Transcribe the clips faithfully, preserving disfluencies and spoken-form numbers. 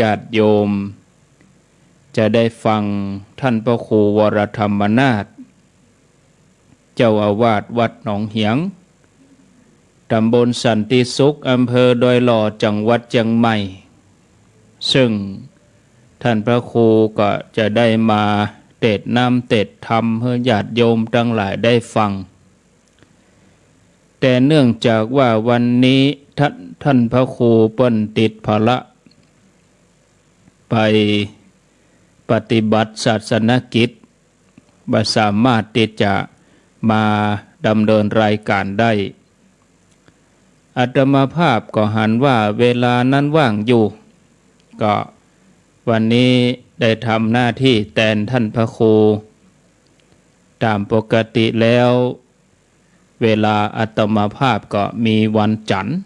ญาติโยมจะได้ฟังท่านพระครูวรธรรมนาถ เจ้าอาวาสวัดหนองเหียง ตำบลสันติสุข อำเภอดอยหล่อ จังหวัดเจียงใหม่ ซึ่งท่านพระครูก็จะได้มาเตสน์น้ำเตสน์ธรรมหื้อญาติโยมตังหลายได้ฟัง แต่เนื่องจากว่าวันนี้ท่าน ท่านพระครูเปิ้นติดภาระไปปฏิบัติศาสนกิจ บ่สามารถตี้จะมาดำเนินรายการได้ อาตมาภาพก็หันว่าเวลานั้นว่างอยู่ ก็วันนี้ได้ทำหน้าที่แตนท่านพระครู ตามปกติแล้ว เวลาอาตมาภาพก็มีวันจันทร์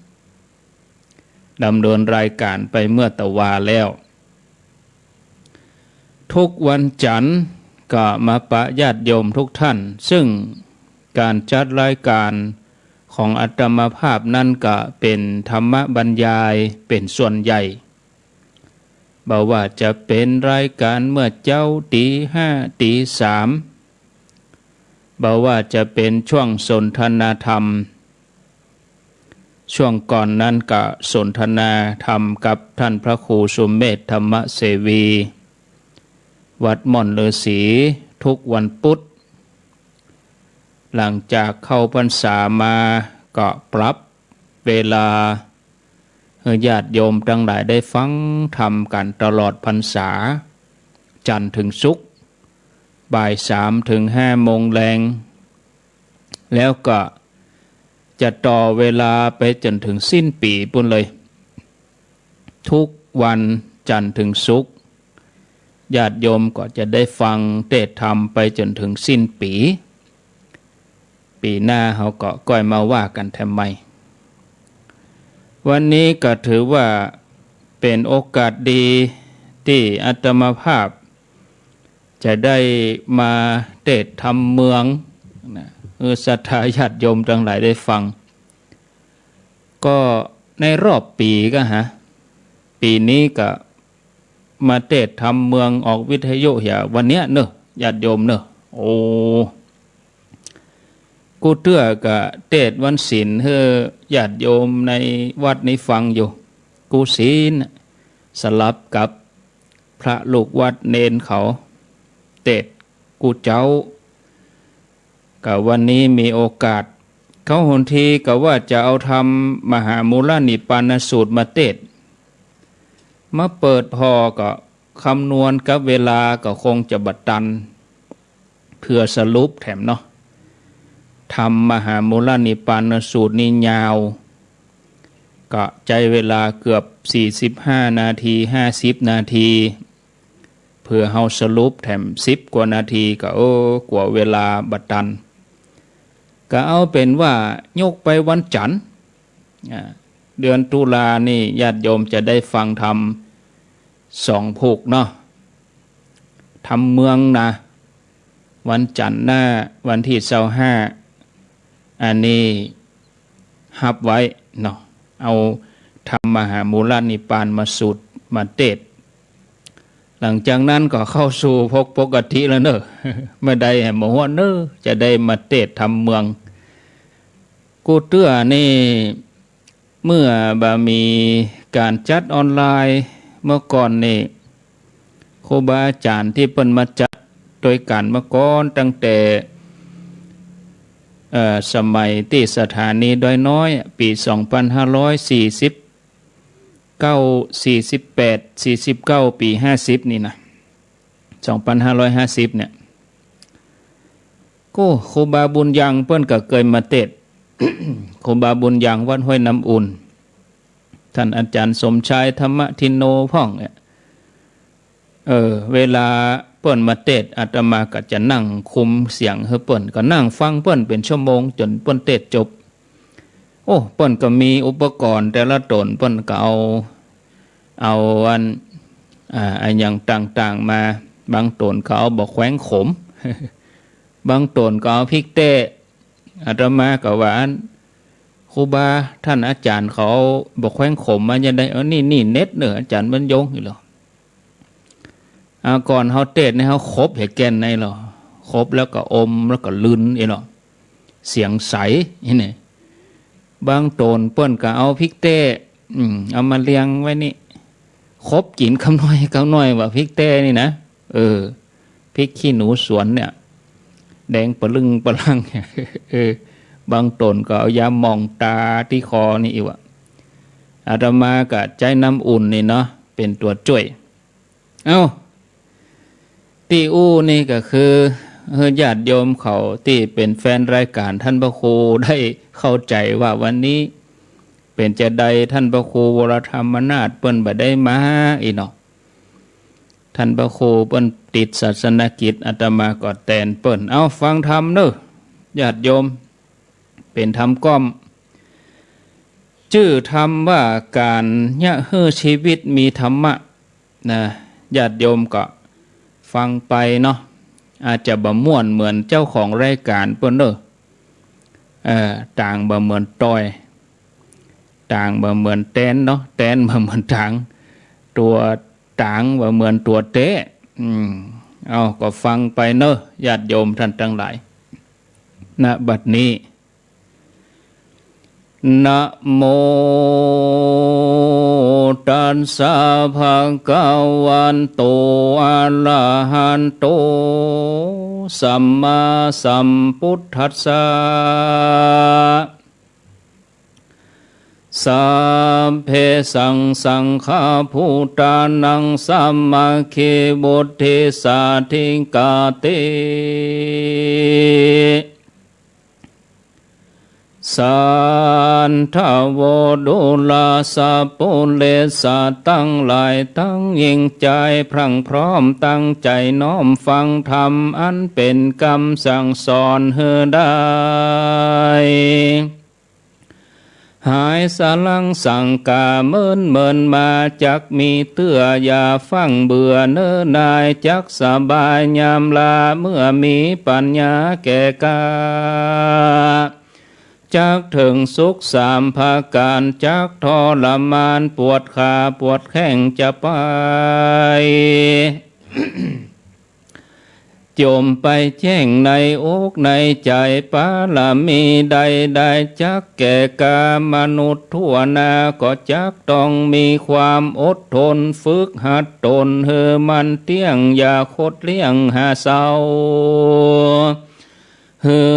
ดำเนินรายการไปเมื่อตะวาแล้ว ทุกวันจันทร์ก็มาปะญาติโยมทุกท่าน ซึ่งการจัดรายการของอาตมาภาพนั้นก็เป๋นธรรมบรรยายเป๋นส่วนใหญ่ บ่ว่าจะเป๋นรายการเมื่อเจ๊าตี๋ห้า ตี๋สาม บ่ว่าจะเป๋นช่วงสนทนาธรรม ช่วงก่อนนั้นก็สนทนาธรรมกับท่านพระครูสุเมธ ธรรมเสวี วัดม่อนฤๅษี ทุกวันพุธ หลังจากเข้าพรรษามาก็ปรับเวลา หื้อญาติโยมตังหลายได้ฟังธรรมกั๋นตลอดพรรษา จันทร์เถิงศุกร์ บ่ายสามเถิงห้าโมงแลง แล้วก็จะต่อเวลาไปจ๋นเถิงสิ้นปี๋ปู้นเลย ทุกวันจันทร์เถิงศุกร์ ญาติโยมก็จะได้ฟังเตสน์ธรรมไปจ๋นเถิงสิ้นปี๋ ปี๋หน้าเฮาก็ก้อยมาว่ากั๋นแถมใหม่ วันนี้ก็ถือว่าเป๋นโอกาสดีตี้อาตมาภาพจะได้มาเตสน์ธรรมเมืองนะ หื้อศรัทธาญาติโยมตังหลายได้ฟัง ก็ในรอบปี๋ก็หา ปี๋นี้ก็มาเตสน์ธรรมเมืองออกวิทยุเหีย วันเนี้ยเนาะ ญาติโยมเนาะ โอ้ กู้เตื้อก็เตสน์วันศีลหื้อญาติโยมในวัดนี้ฟังอยู่ กู้ศีลน่ะ สลับกับพระลูกวัดเณรเขา เตสน์กู้เจ๊า ก็วันนี้มีโอกาส เขาหนทีก็ว่าจะเอาธรรมมหามูลนิพพานสูตรมาเตสน์ มาเปิดผ่อก็คำนวณกับเวลาก็คงจะบ่ตัน เผื่อสรุปแถมเนาะ ธรรมมหามูลนิพพานสูตรนี่ยาว ก็ใจ๊เวลาเกือบสี่สิบห้านาที ห้าสิบนาที เผื่อเฮาสรุปแถมสิบกว่านาทีก็ เออ กั๋วเวลาบ่ตัน ก็เอาเป๋นว่ายกไปวันจันทร์ อ่า เดือนตุลานี่ญาติโยมจะได้ฟังธรรมสองผูกเนาะ ธรรมเมืองนะ วันจันทร์หน้าวันตี้ซาวห้า อันนี้ฮับไว้เนาะ เอาธรรมมหามูลนิพพานมาสูตรมาเตสน์ หลังจากนั้นก็เข้าสู่ภพปกติแล้วเนาะ บ่ได้แหมบ่ฮอดเนาะ จะได้มาเตสน์ธรรมเมือง กู้เตื้อนี่ เมื่อบ่มีก๋านจัดออนไลน์ เมื่อก่อนนี่ ครูบาอาจ๋ารย์ตี้เปิ้นมาจัดตวยกั๋นเมื่อก่อน ตั้งแต่ เอ่อ สมัยตี้สถานีดอยน้อยอะ ปี๋สองปันห้าร้อยสี่สิบเก้า สี่สิบแปด สี่สิบเก้า ปี๋ห้าสิบนี่นะ สองปันห้าร้อยห้าสิบเนี่ย โก้ ครูบาบุญยังเปิ้นก็เกยมาเตสน์ ครูบาบุญยังวัดห้วยน้ำอุ่น ท่านอาจ๋ารย์สมชายธรรมทินโนพ่องเนี่ย เออ เวลาเปิ้นมาเตสน์ อาตมาก็จะนั่งคุมเสียงหื้อเปิ้น ก็นั่งฟังเปิ้นเป๋นชั่วโมงจ๋นเปิ้นเตสน์จบ โอ้ เปิ้นก็มีอุปกรณ์แต่ละต๋น เปิ้นก็เอา เอาอัน อ่า อะหยังต่างๆ มา บางต๋นก็เอาบ่าแขวงขม บางต๋นก็เอาพิกแต๊ อาตมาก็ว่าอัน ครูบาต้านอาจ๋ารย์เขาบ่าแขวงขมมาจะได้ เออ นี่ นี่เน็ตเน่อ อาจ๋ารย์บรรยง อี้ลอ อ่า ก่อนเฮาเตสน์นี่เฮาขบหื้อแก่นในลอ ขบแล้วก็อม แล้วก็ลืน อี้ลอ เสียงใส อี้นี่ บางต๋นเปิ้นก็เอาพิกแต้ อืม เอามาเรียงไว้นี่ ขบกิ๋นกำน้อยกำน้อยว่าพิกแต้นี่นะ เออ พริกขี้หนูสวนเนี่ย แดงปะลึ่งปะลั่ง เออ บางต๋นก็เอายาหม่องต๋าตี้คอนี่อี้วะ อาตมาก็ใจ๊น้ำอุ่นนี่เนาะ เป๋นตั๋วจ้วย เอ้า ตี้อู้นี่ก็คือ หื้อญาติโยมเขาตี้เป๋นแฟนรายก๋านต้านพระครูได้เข้าใจ๋ว่าวันนี้เป๋นจาใด ต้านพระครูวรธรรมนาถเปิ้นบ่ได้มา อี้เนาะ ต้านพระครูเปิ้นติดศาสนกิจ อาตมาก็แตนเปิ้น เอ้า ฟังธรรมเน่อ ญาติโยม เป๋นธรรมก้อม จื้อธรรมว่าก๋านเยียะหื้อชีวิตมีธรรมะ นะ ญาติโยมก็ฟังไปเนาะ อาจจะบ่ม่วนเหมือนเจ้าของรายก๋านเปิ้นเน่อ เอ่อ ต๋างบ่เหมือนตอย ต๋างบ่เหมือนแตนเนาะ แตนบ่เหมือนต๋าง ตั๋วต๋างบ่เหมือนตั๋วแต๊ อืม เอ้า ก็ฟังไปเน่อ ญาติโยมต้านตังหลาย ณ บัดนี้ นะโมตัสสะ ภะคะวะโต อะระหะโต สัมมาสัมพุทธัสสะ สัพเพสัง สังฆา พุทธานัง สะมะเค วุฑฒิสา ธิกาติ สัทธา โว ดูรา สะปุเรสะ ตังหลายตังยิ่ง ใจ๋พรั่งพร้อม ตั้งใจ๋น้อมฟังธรรม อันเป๋นกำสั่งสอนหื้อได้ หายสะหลั้งสังก๋า เมินเมินมา จักมีเตื้อ อย่าฟั่งเบื่อเน้อนาย จักสบายยามลา เมื่อมีปัญญาแก่กล้า จักเถิงสุขสามประก๋าน จักทรมานปวดขาปวดแข้งจะไป จ๋มไปแจ้งในอกในใจ๋ ปารมีใดๆ จักแก่กล้า มนุษย์ทั่วหน้าก็จักต้องมีความอดทน ฝึกหัดตนหื้อมันเตี้ยง อย่าคดเลี้ยงหาเศร้า หื้อ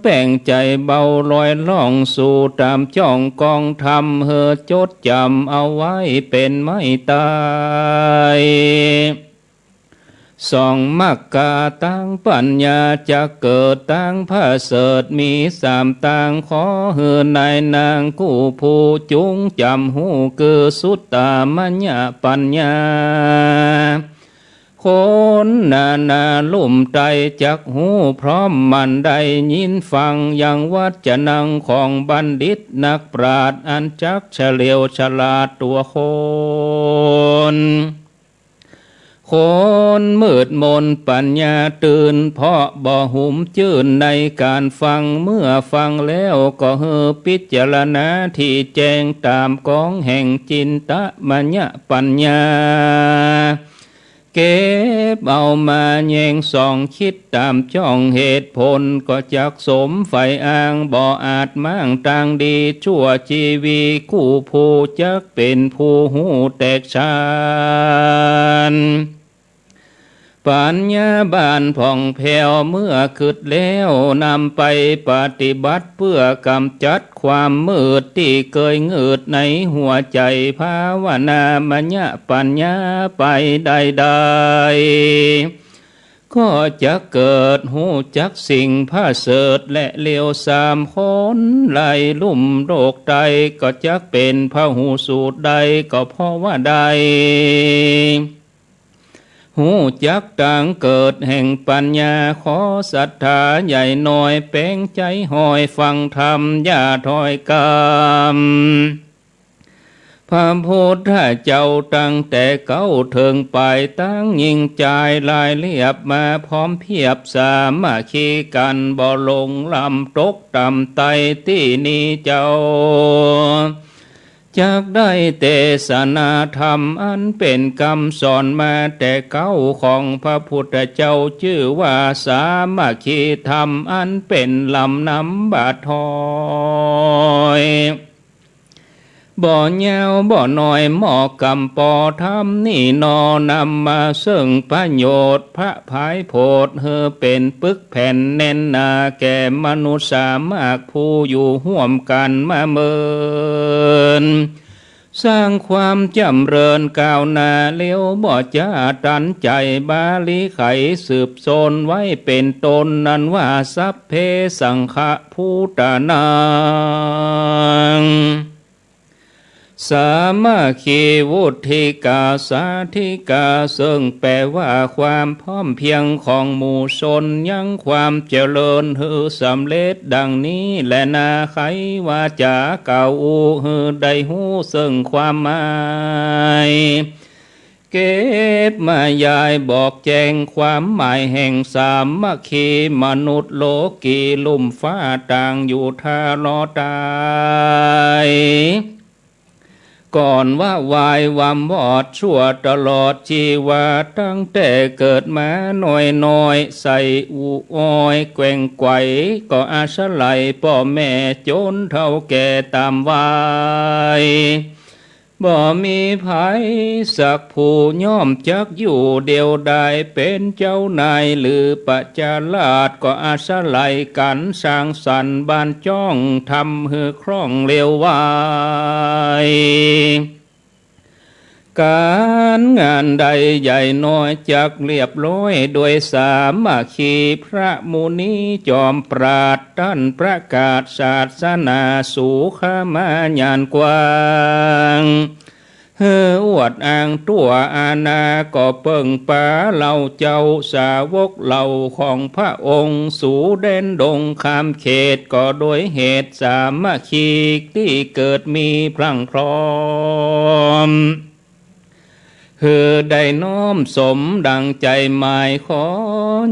แป้งใจ๋เบาลอยล่อง สู่ต๋ามจ้องกองธรรม หื้อจดจ๋ำเอาไว้เป๋นไม้ตาย ส่องมรรคาตางปัญญา จักเกิดตางประเสริฐ มีสามตาง ขอหื้อนายนางกู้ผู้จุงจ๋ำฮู้ คือสุตตามยปัญญา คนนานาลุ่มใต้ จักฮู้พร้อมหมั้น ได้ยินฟังยังวจนังของบัณฑิตนักปราชญ์ อันจักเฉลียวฉลาดตั๋วคน คนมืดมนปัญญาตื่น เพราะบ่หุมจื้นในก๋านฟัง เมื่อฟังแล้วก็หื้อพิจารณาตี้แจ้ง ต๋ามกองแห่งจินตมยปัญญา เก็บเอามาแยงส่อง คิดต๋ามจ้องเหตุผล ก็จักสมใฝ่อ้าง บ่อาจม้างตางดี ชั่วจีวีกู้ผู้ จักเป๋นผู้ฮู้แตกฉาน ปัญญาบานผ่องแผ้ว เมื่อคิดแล้วนำไปปฏิบัติ เพื่อกำจัดความมืดตี้เกยงืดในหัวใจ๋ ภาวนามยปัญญาไปได้ได้ ก็จักเกิดฮู้จักสิ่งประเสริฐและเลวทราม คนไหลลุ่มโลกใต้ ก็จักเป๋นพหูสูตรได้ ก็เพราะว่าได้ ฮู้จักตางเกิดแห่งปัญญา ขอศรัทธาใหญ่น้อย แป๋งใจ๋หอยฟังธรรม อย่าถอยกำ พระพุทธเจ้าตั้งแต่เก๊าเถิงป๋าย ตังยิ่งจายลายเรียบมาพร้อมเพียบ สามัคคีกั๋นบ่หลงลำตกต่ำไต้ตี้นี้เจ้า จักได้เตสนาธรรมอันเป๋นกำสอนมาแต่เก๊าของพระพุทธเจ้า จื้อว่าสามัคคีธรรมอันเป๋นลำนำบาดถอย บ่ยาวบ่น้อยหมอกำปอธรรมนี้หนอ นำมาเซิ่งประโยชน์ผะผายโผด หื้อเป๋นปึกแผ่นแน่นหนาแก่มนุษย์สามากผู้อยู่ฮ่วมกั๋นมาเมิน สร้างความจ๋ำเริญก้าวหน้าเร็วบ่จ๊าตันใจ๋ บาลีไขสืบโซนไว้เป๋นต้น นั้นว่า สัพเพสังฆะ ภูตานัง สามัคคี วุทธิกา สาธิกา เซิ่งแปล๋ว่าความพร้อมเพียงของหมู่ชน ยังความเจริญหื้อสำเร็จดังนี้แลนา ใค่ว่าจ๋ากล่าวอู้หื้อได้ฮู้เซิ่งความหมาย เก็บมายายบอกแจ้งความหมายแห่งสามัคคี มนุษย์โลกีลุ่มฟ้าต่างอยู่ท่ารอต๋าย ก่อนวะวายวำวอดชั่วตลอดจีวา ตั้งแต่เกิดมาน้อยๆ ใส่อุออยแกว่งไขว่ ก็อาศัยป้อแม่จ๋นเฒ่าแก่ต๋ามวัย บ่มีใผสักผู้ย่อมจักอยู่เดียวดาย เป๋นเจ้านายหรือประจาราษฎร์ ก็อาศัยกั๋นสร้างสรรค์บ้านจ้อง ทำหื้อคล่องเร็วไว ก๋านงานใดใหญ่น้อยจักเรียบร้อยโดยสามัคคี พระมุนีจอมปราชญ์ต้านประกาศศาสนา สูขมาญาณกว้าง หื้ออวดอ้างตั๋วอาณา ก็เปิ้งปาเหล่าเจ้าสาวกเหล่าของพระองค์ สู่แดนดงข้ามเขต ก็โดยเหตุสามัคคีตี้เกิดมีพรั่งพร้อม หื้อได้น้อมสมดังใจ๋หมาย ขอ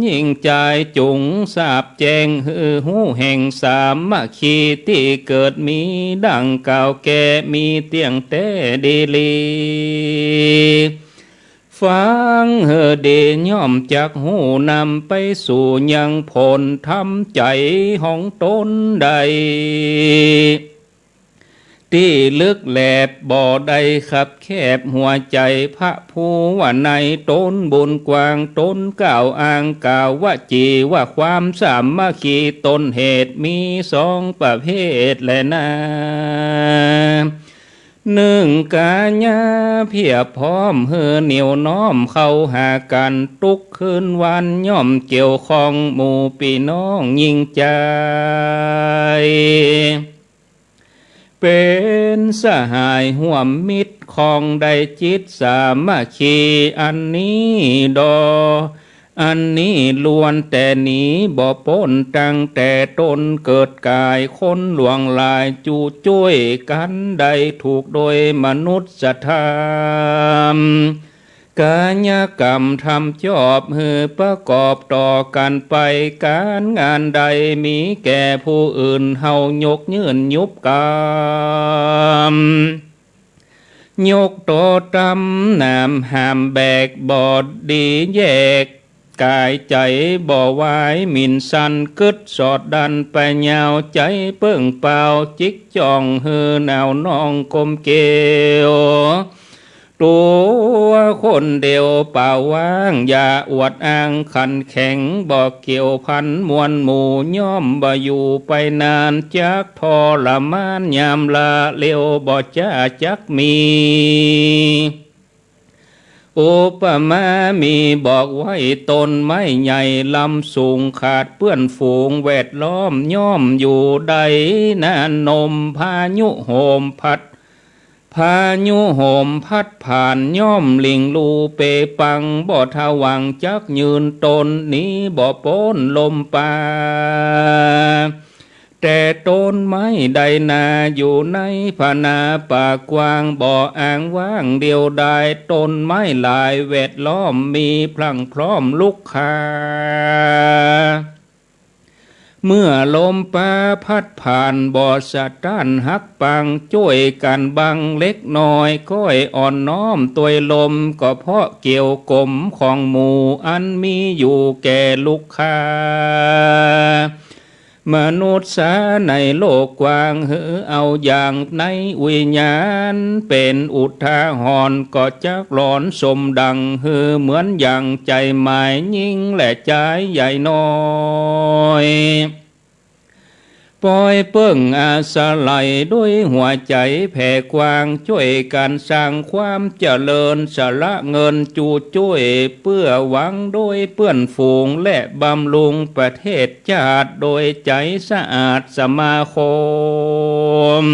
ยิ่งจายจุ่งทราบแจ้ง หื้อฮู้แห่งสามัคคีตี้เกิดมีดังกล่าวแก่ มีเตี้ยงแต๊ดีหลี ฟังหื้อดีย่อมจักฮู้นำไปสู่ยังผล ทำใจ๋ของต๋นได้ ตี้ลึกแหลบบ่ได้คับแคบหัวใจ๋ พระภูวะในต๋นบุญกว้าง ต๋นกล่าวอ้างกล่าววจีว่าความสามัคคี ต้นเหตุมีสองประเภทแลนา นึ่ง ก๋ายาเพียบพร้อมหื้อเหนี่ยวน้อมเข้าหากั๋น ตุ๊กคืนวันย่อมเกี่ยวข้องหมู่ปี้น้องยิ่งจาย เป๋นสหายฮ่วมมิตร คองได้จิตสามัคคี อันนี้ดอ อันนี้ล้วนแต่หนีบ่ป๊น ตั้งแต่ต้นเกิดก๋าย คนหลวงหลายจุจ้วยกั๋น ได้ถูกโดยมนุษยธรรม ก๋ายกรรมทำจอบหื้อประกอบต่อกั๋นไป ก๋านงานใดมีแก่ผู้อื่น เฮายกยื่นยุบกำ ยกโตตำหนามห้ามแบก บ่ดีแยกก๋ายใจ๋ บ่วายหมิ่นสัน กึ๊ดสอดดันไปยาว ใจ๋เปิ้งเปล่าจิกจ้อง หื้อหนาวหนองกลมเกลียว ตั๋วคนเดียวเปล่าว่าง อย่าอวดอ้างขันแข็ง บ่เกี่ยวพันมวลหมู่ ย่อมบ่อยู่ไปนาน จักทรมานยามลาเร็ว บ่จ๊าจักมี อุปมามีบอกไว้ ต้นไม้ใหญ่ลำสูง ขาดเปื้อนฝูงแวดล้อม ย่อมอยู่ได้นานนม พายุโหมพัด พายุโหมพัดผ่าน ย่อมหลิ่งหลู่เปปัง บ่ทะหวังจักยืนต้น หนีบ่ป๊นลมปา แต แต่ต้นไม้ใดนาอยู่ในผานาป่ากว้าง บ่อ้างว้างเดียวดาย ต้นไม้หลายแวดล้อม มีพรั่งพร้อมลุกคา เมื่อลมปาพัดผ่าน บ่สะต้านหักปาง จ้วยกั๋นบังเล็กน้อย ก้อยอ่อนน้อมตวยลม ก็เพราะเกี่ยวกลมของหมู่ อันมีอยู่แก่ลุกคา มนุษย์สาในโลกกว้าง หื้อเอาอย่างในวิญญาณ เป๋นอุทาหรณ์ ก็จักหลอนสมดัง หื้อเหมือนอย่างใจ๋หมาย ญิงและจายใหญ่น้อย ปอยเปิ้งอาศัยด้วยหัวใจ๋แผ่กว้าง จ้วยกั๋นสร้างความเจริญ สละเงินจู้จ้วย เปื้อหวังโดยเปื้อนฝูง และบำรุงประเทศจาติ โดยใจ๋สะอาดสมาคม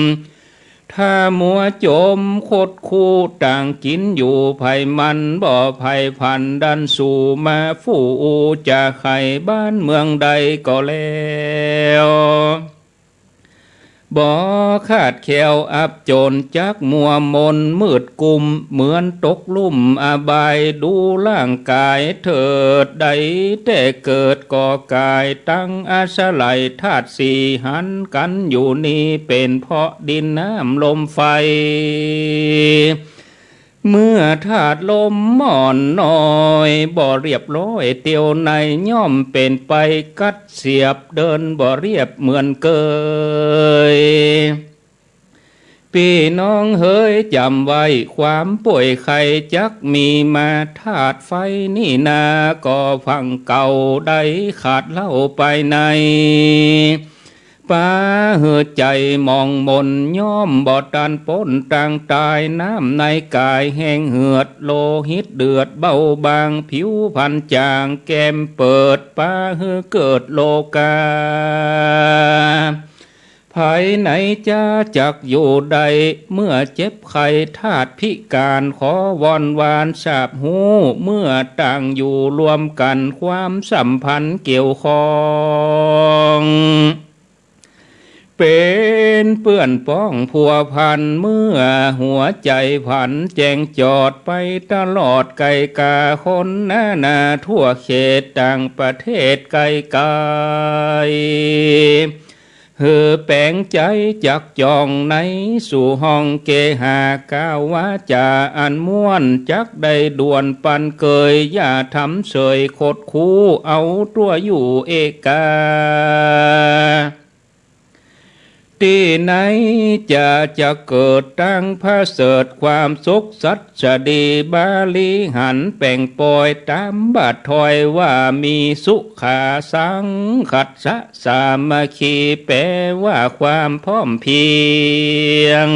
ถ้ามัวจมคดคู้ต่างกิ๋นอยู่ ไผมันบ่ไผผันดันสู่มาฟู่ จะใค่บ้านเมืองใดก็แล้ว บ่ขาดแคล้วอับจน จักมัวมนมืดกุม เหมือนตกลุ่มอบาย ดูร่างกายเถิด ใดแต่เกิดก็ก๋าย ตั้งอาศัยธาตุสี่ หันกั๋นอยู่นี้ เป๋นเพราะดินน้ำลมไฟ เมื่อธาตุลมอ่อนน้อย บ่เรียบร้อยเตียวใน ย่อมเป๋นไปกัดเสียบ เดินบ่เรียบเหมือนเกย ปี้น้องเหยจำไว้ ความป่วยไข้จักมีมา ธาตุไฟนี่นา ก็พังเก่า ได้ขาดเล่าไปใน ปาหื้อใจ๋หมองหมน ย่อมบ่ตันป๊นตางต๋าย น้ำในก๋ายแห้งเหือด โลหิตเดือดเบาบาง ผิวพรรณจ๋างแก้มเปิด ปาหื้อเกิดโรคา ไผไหนจะจักอยู่ได้ เมื่อเจ็บไข้ธาตุพิก๋าน ขอวอนวานสาบฮู้ เมื่อต่างอยู่รวมกั๋น ความสัมพันธ์เกี่ยวข้อง เป๋นเปื้อนป้องพัวพัน เมื่อหัวใจ๋ผันแจ้งจอด ไปตลอดไกลกา คนนานาทั่วเขต ต่างประเทศไกลไกล หื้อแป๋งใจ๋จักจ่อง ในสู่ห้องเกหา ก้าววาจ๋าอันม่วน จักได้ด่วนปันเกย อย่าทำเสยคดคู้ เอาตั๋วอยู่เอกา ตี้ไหนจะ จะเกิดตั้งผะเสริฐความสุข สัสดีบริหารแป๋งปอย ต๋ามบาทถ้อยว่ามีสุขาสังคัสสะสามัคคี แป๋ว่าความพร้อมเพรียง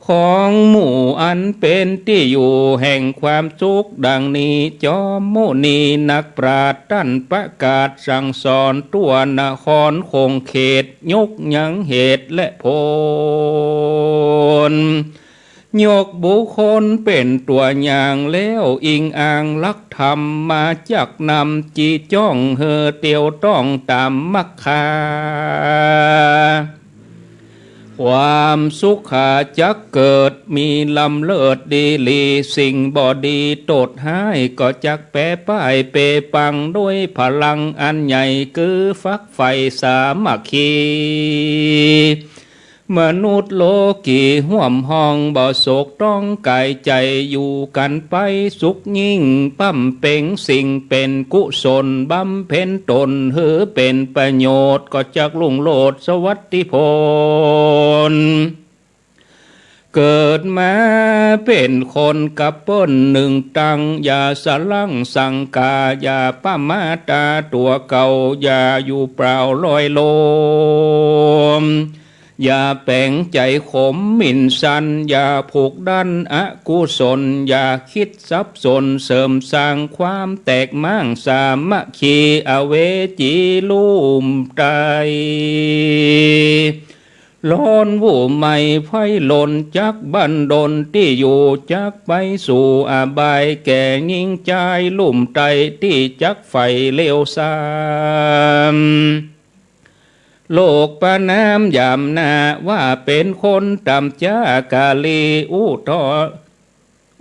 ของหมู่อันเป๋นตี้อยู่แห่งความสุขดังนี้ จอมมุนีนักปราชญ์ต้านประกาศสั่งสอน ตั๋วนครคงเขต ยกยังเหตุและผล ยกบุคคลเป๋นตั๋วอย่าง แล้วอิงอ้างหลักธรรมมาจักนำ จี้จ้องหื้อเตียวต้องต๋ามมรรคา ความสุขาจักเกิด มีล้ำเลิศดีหลี สิ่งบ่ดีโตษฮ้าย ก็จักแปรป้ายเปปัง ด้วยพลังอันใหญ่ คือฝักใฝ่สามัคคี มนุษย์โลกีฮ่วมห้อง บ่โศกต้องก๋ายใจ๋ อยู่กั๋นไปสุขยิ่ง บำเพ็งสิ่งเป๋นกุศล บำเพ็ญต๋นหื้อเป๋นประโยชน์ ก็จักรุ่งโรจน์สวัสดิผล เกิดมาเป๋นคนกับเปิ้นนึ่งตัง อย่าสะลั้งสังก๋า อย่าประมาตาตั๋วเก่า อย่าอยู่เปล่าลอยลม อย่าแป๋งใจ๋ขมหมิ่นชัน อย่าผูกดันอกุศล อย่าคิดสับสนเสริมสร้างความแตกม้างสามัคคี อเวจีลุ่มใต้ ร้อนวุ่นไหม้ไฟลน จักบั้นดลตี้อยู่ จักไปสู่อบาย แก่ญิงจายลุ่มใต้ ตี้จักใฝ่เลวทราม โลกประณามหยามหน้า ว่าเป๋นคนต่ำจ๊าก๋าลี อุทา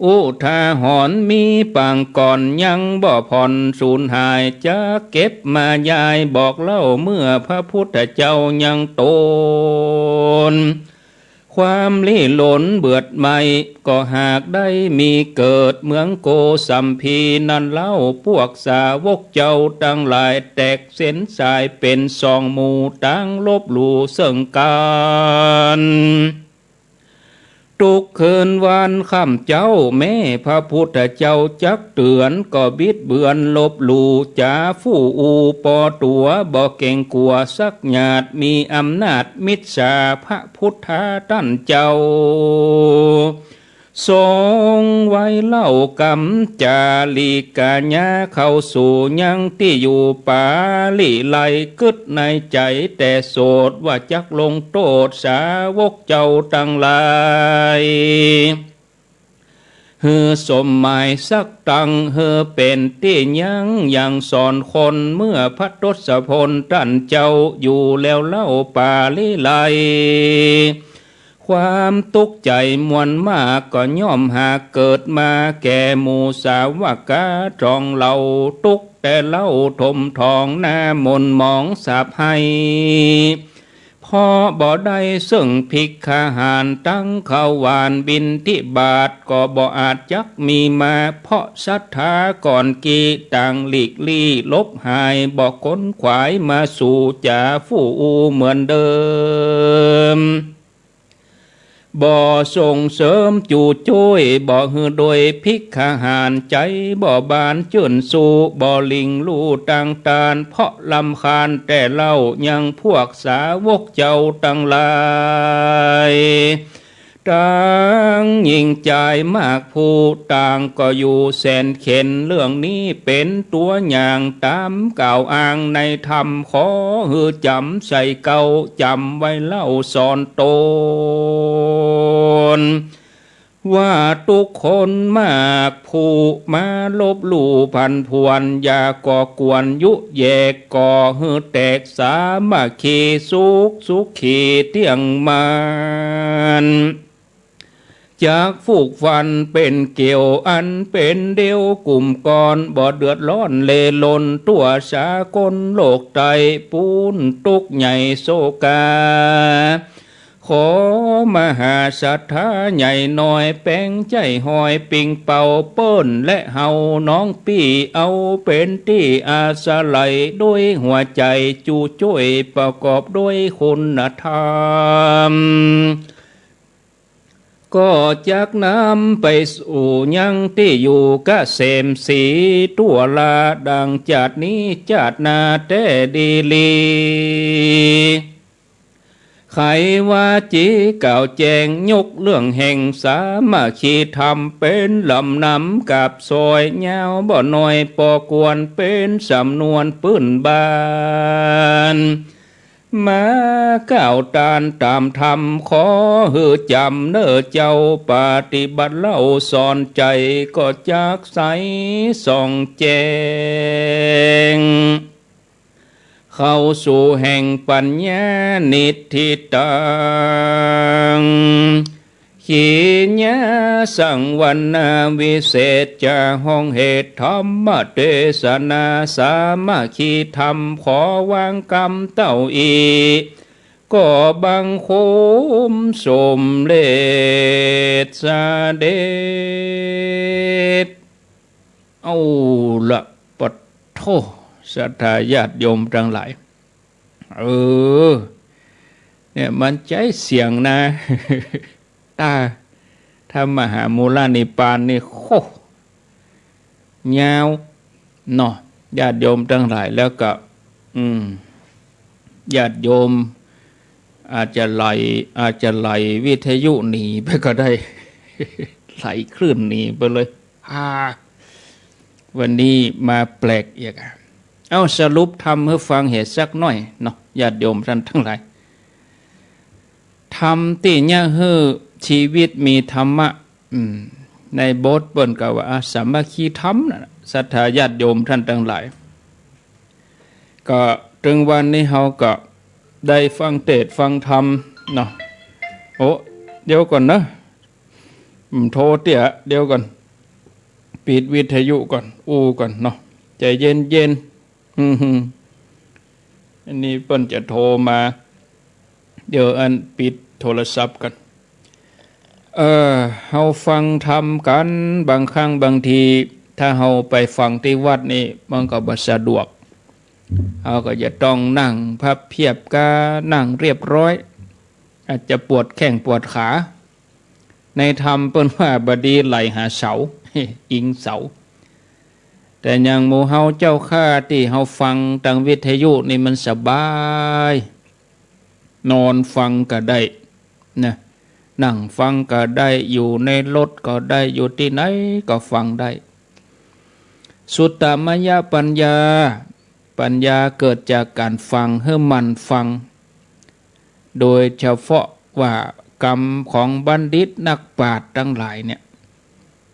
อุทาหรณ์มีปางก่อน ยังบ่ผ่อนสูญหาย จักเก็บมายายบอกเล่า เมื่อพระพุทธเจ้ายังตน ความลี้หลนเบือดไหม้ ก็หากได้มีเกิด เมืองโกสัมพีนั้นเล่า พวกสาวกเจ้าตังหลาย แตกเส้นสายเป๋นสองหมู่ ต่างลบหลู่เซิ่งกั๋น ทุกคืนวันค่ำเจ๊า แม้พระพุทธเจ้าจักเตื๋อน ก็บิดเบือนลบหลู่ จ๋าฟู่อู้ปอตั๋ว บ่เก๋งกั๋วสักหยาด มีอำนาจมิจฉา พระพุทธาต้านเจ้า ทรงไว้เล่ากำ จาริก๋ายาเข้าสู่ยังตี้อยู่ป๋าลี้ไล กึ๊ดในใจ๋แต่โสด ว่าจักลงโต้ษสาวกเจ้าตังหลาย หื้อสมหมายสักตัง หื้อเป๋นตี้ยั้งยังสอนคน เมื่อพระทศพลต้านเจ้า อยู่แล้วเล่าป๋าลี้ไล ความตุ๊กข์ใจ๋มวลมาก ก็ย่อมหากเกิดมา แก่หมู่สาวกา ตรองเล่าตุ๊กข์แต่เล่า ถมถองหน้าหม่นหมองสาปไห้ เพราะบ่ได้เซิ่งภิกขาหาร ตังข้าวหวานบิณฑิบาต ก็บ่อาจจักมีมา เพราะศรัทธาก่อนกี้ ต่างหลีกลี้หลบหาย บ่ขนขวายมาสู่ จ๋าฟู่อู้เหมือนเดิม บ่ส่งเสริมจู้จ้วย บ่หื้อโดยภิกขาหาร ใจ๋บ่บานจื้นสู้ บ่หลิ่งลู่ตังตาน เพราะรำคาญแต่เล่า ยังพวกสาวกเจ้าตังหลาย ตังญิงจายมากผู้ ต่างก็อยู่แสนเข็ญ เรื่องนี้เป๋นตั๋วอย่าง ต๋ามกล่าวอ้างในธรรม ขอหื้อจ๋ำใส่เก๊า จ๋ำไว้เล่าสอนตน ว่าทุกคนมากผู้ มาลบหลู่ผันผวน อย่าก่อกวนยุแยก ก่อหื้อแตกสามัคคี สุขสุขีเตี้ยงมั่น จักฟูกฟั่นเป๋นเกี่ยว อันเป๋นเดี่ยวกลุ่มก้อน บ่เดือดร้อนเล่ร่อน ทั่วสากลโลกใต้ ปู้นทุกข์ใหญ่โศกา ขอมหาศรัทธาใหญ่น้อย แป๋งใจ๋ฮอยปิงเป่า เปิ้นและเฮาน้องปี้ เอาเป๋นตี้อาศัย ด้วยหัวใจ๋จู้จ้วย ประกอบด้วยคุณธรรม ก็จักนำไปสู่ยังตี้อยู่เกษมศรี ทั่วลาดังจาตินี้จาติหน้าแต๊ดีหลี ไขวาจีกล่าวแจ้ง ยกเรื่องแห่งสามัคคีธรรม เป๋นลำนำกับซอย ยาวบ่น้อยปอควร เป๋นสำนวนปื้นบ้าน มากล่าวตานต๋ามธรรม ขอหื้อจ๋ำเน่อเจ้า ปฏิบัติเล่าสอนใจ๋ ก็จักใสส่องแจ้ง เข้าสู่แห่งปัญญานิฏฐิตัง ขีณาสังวรรณาวิเศษจา ห้องเหตุธรรมเตสนา สามัคคีธรรม ขอวางกำเต้าอี้ ก็บังคมสมเร็จเสด็จ เอาละ ปะโธ่ ศรัทธาญาติโยมตังหลาย เออ เนี่ยมันใจ๊เสียงนะ ต๋า ธรรมหามูลนิปานนี่ โค่ ยาว เนาะ ญาติโยมตังหลาย แล้วก็ อืม ญาติโยม อาจจะไหล อาจจะไหลวิทยุหนีไปก็ได้ ไหลคลื่นหนีไปเลย อ่า วันนี้มาแปลกอีกอะ เอ้า สรุปธรรมหื้อฟังเหียสักหน้อยเนาะ ญาติโยมต้านตังหลาย ธรรมตี้จะหื้อชีวิตมีธรรมะ อืม ในบทเปิ้นก็ว่า อ่ะ สามัคคีธรรมนั่นน่ะ ศรัทธาญาติโยมต้านตังหลาย ก็เถิงวันนี้เฮาก็ ได้ฟังเตสน์ฟังธรรมเนาะ โอ้ เดี๋ยวก่อนเนาะ อืม โทรเตี้ย เดี๋ยวก่อน ปิดวิทยุก่อน อู้ก่อนเนาะ ใจ๋เย็นๆ อืม อันนี้เปิ้นจะโทรมา เดี๋ยวอันปิดโทรศัพท์ก่อน เออ เฮาฟังธรรมกั๋น บางครั้งบางที ถ้าเฮาไปฟังตี้วัดนี่ มันก็บ่สะดวก เฮาก็จะต้องนั่งพับเพียบก้า นั่งเรียบร้อย อาจจะปวดแข้งปวดขา ในธรรมเปิ้นว่าบ่ดีไหล่หาเสา อิงเสา แต่อย่างหมู่เฮาเจ้าข้าตี้เฮาฟังตางวิทยุนี่มันสบาย นอนฟังก็ได้นะ นั่งฟังก็ได้ อยู่ในรถก็ได้ อยู่ตี้ไหนก็ฟังได้ สุตตมยปัญญา ปัญญาเกิดจากก๋านฟัง หื้อหมั่นฟัง โดยเฉพาะว่ากำของบัณฑิตนักปราชญ์ตังหลายเนี่ย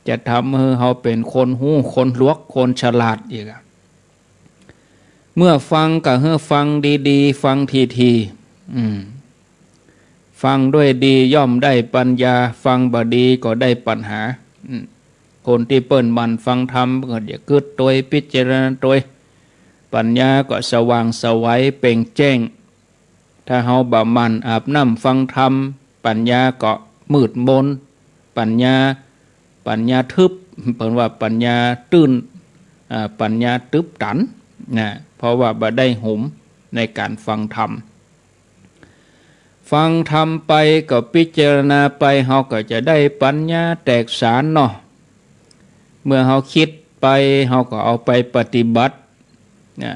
จะทำหื้อเฮาเป๋นคนฮู้ คนหลวก คนฉลาดอีกอะ เมื่อฟังก็หื้อฟังดีๆ ฟังถี่ๆ อืม ฟังด้วยดีย่อมได้ปัญญา ฟังบ่ดีก็ได้ปัญหา อืม คนตี้เปิ้นหมั่นฟังธรรมก็จะกึ๊ดตวย พิจารณาตวย ปัญญาก็สว่างไสวเปล่งแจ้ง ถ้าเฮาบ่หมั่นอาบน้ำฟังธรรม ปัญญาก็มืดมน ปัญญา ปัญญาทึบ เปิ้นว่าปัญญาตื้น อ่า ปัญญาตึ๊บตันนะ เพราะว่าบ่ได้หุมในก๋านฟังธรรม ฟังธรรมไปก็พิจารณาไป เฮาก็จะได้ปัญญาแตกฉานเนาะ เมื่อเฮากึ๊ดไป เฮาก็เอาไปปฏิบัตินะ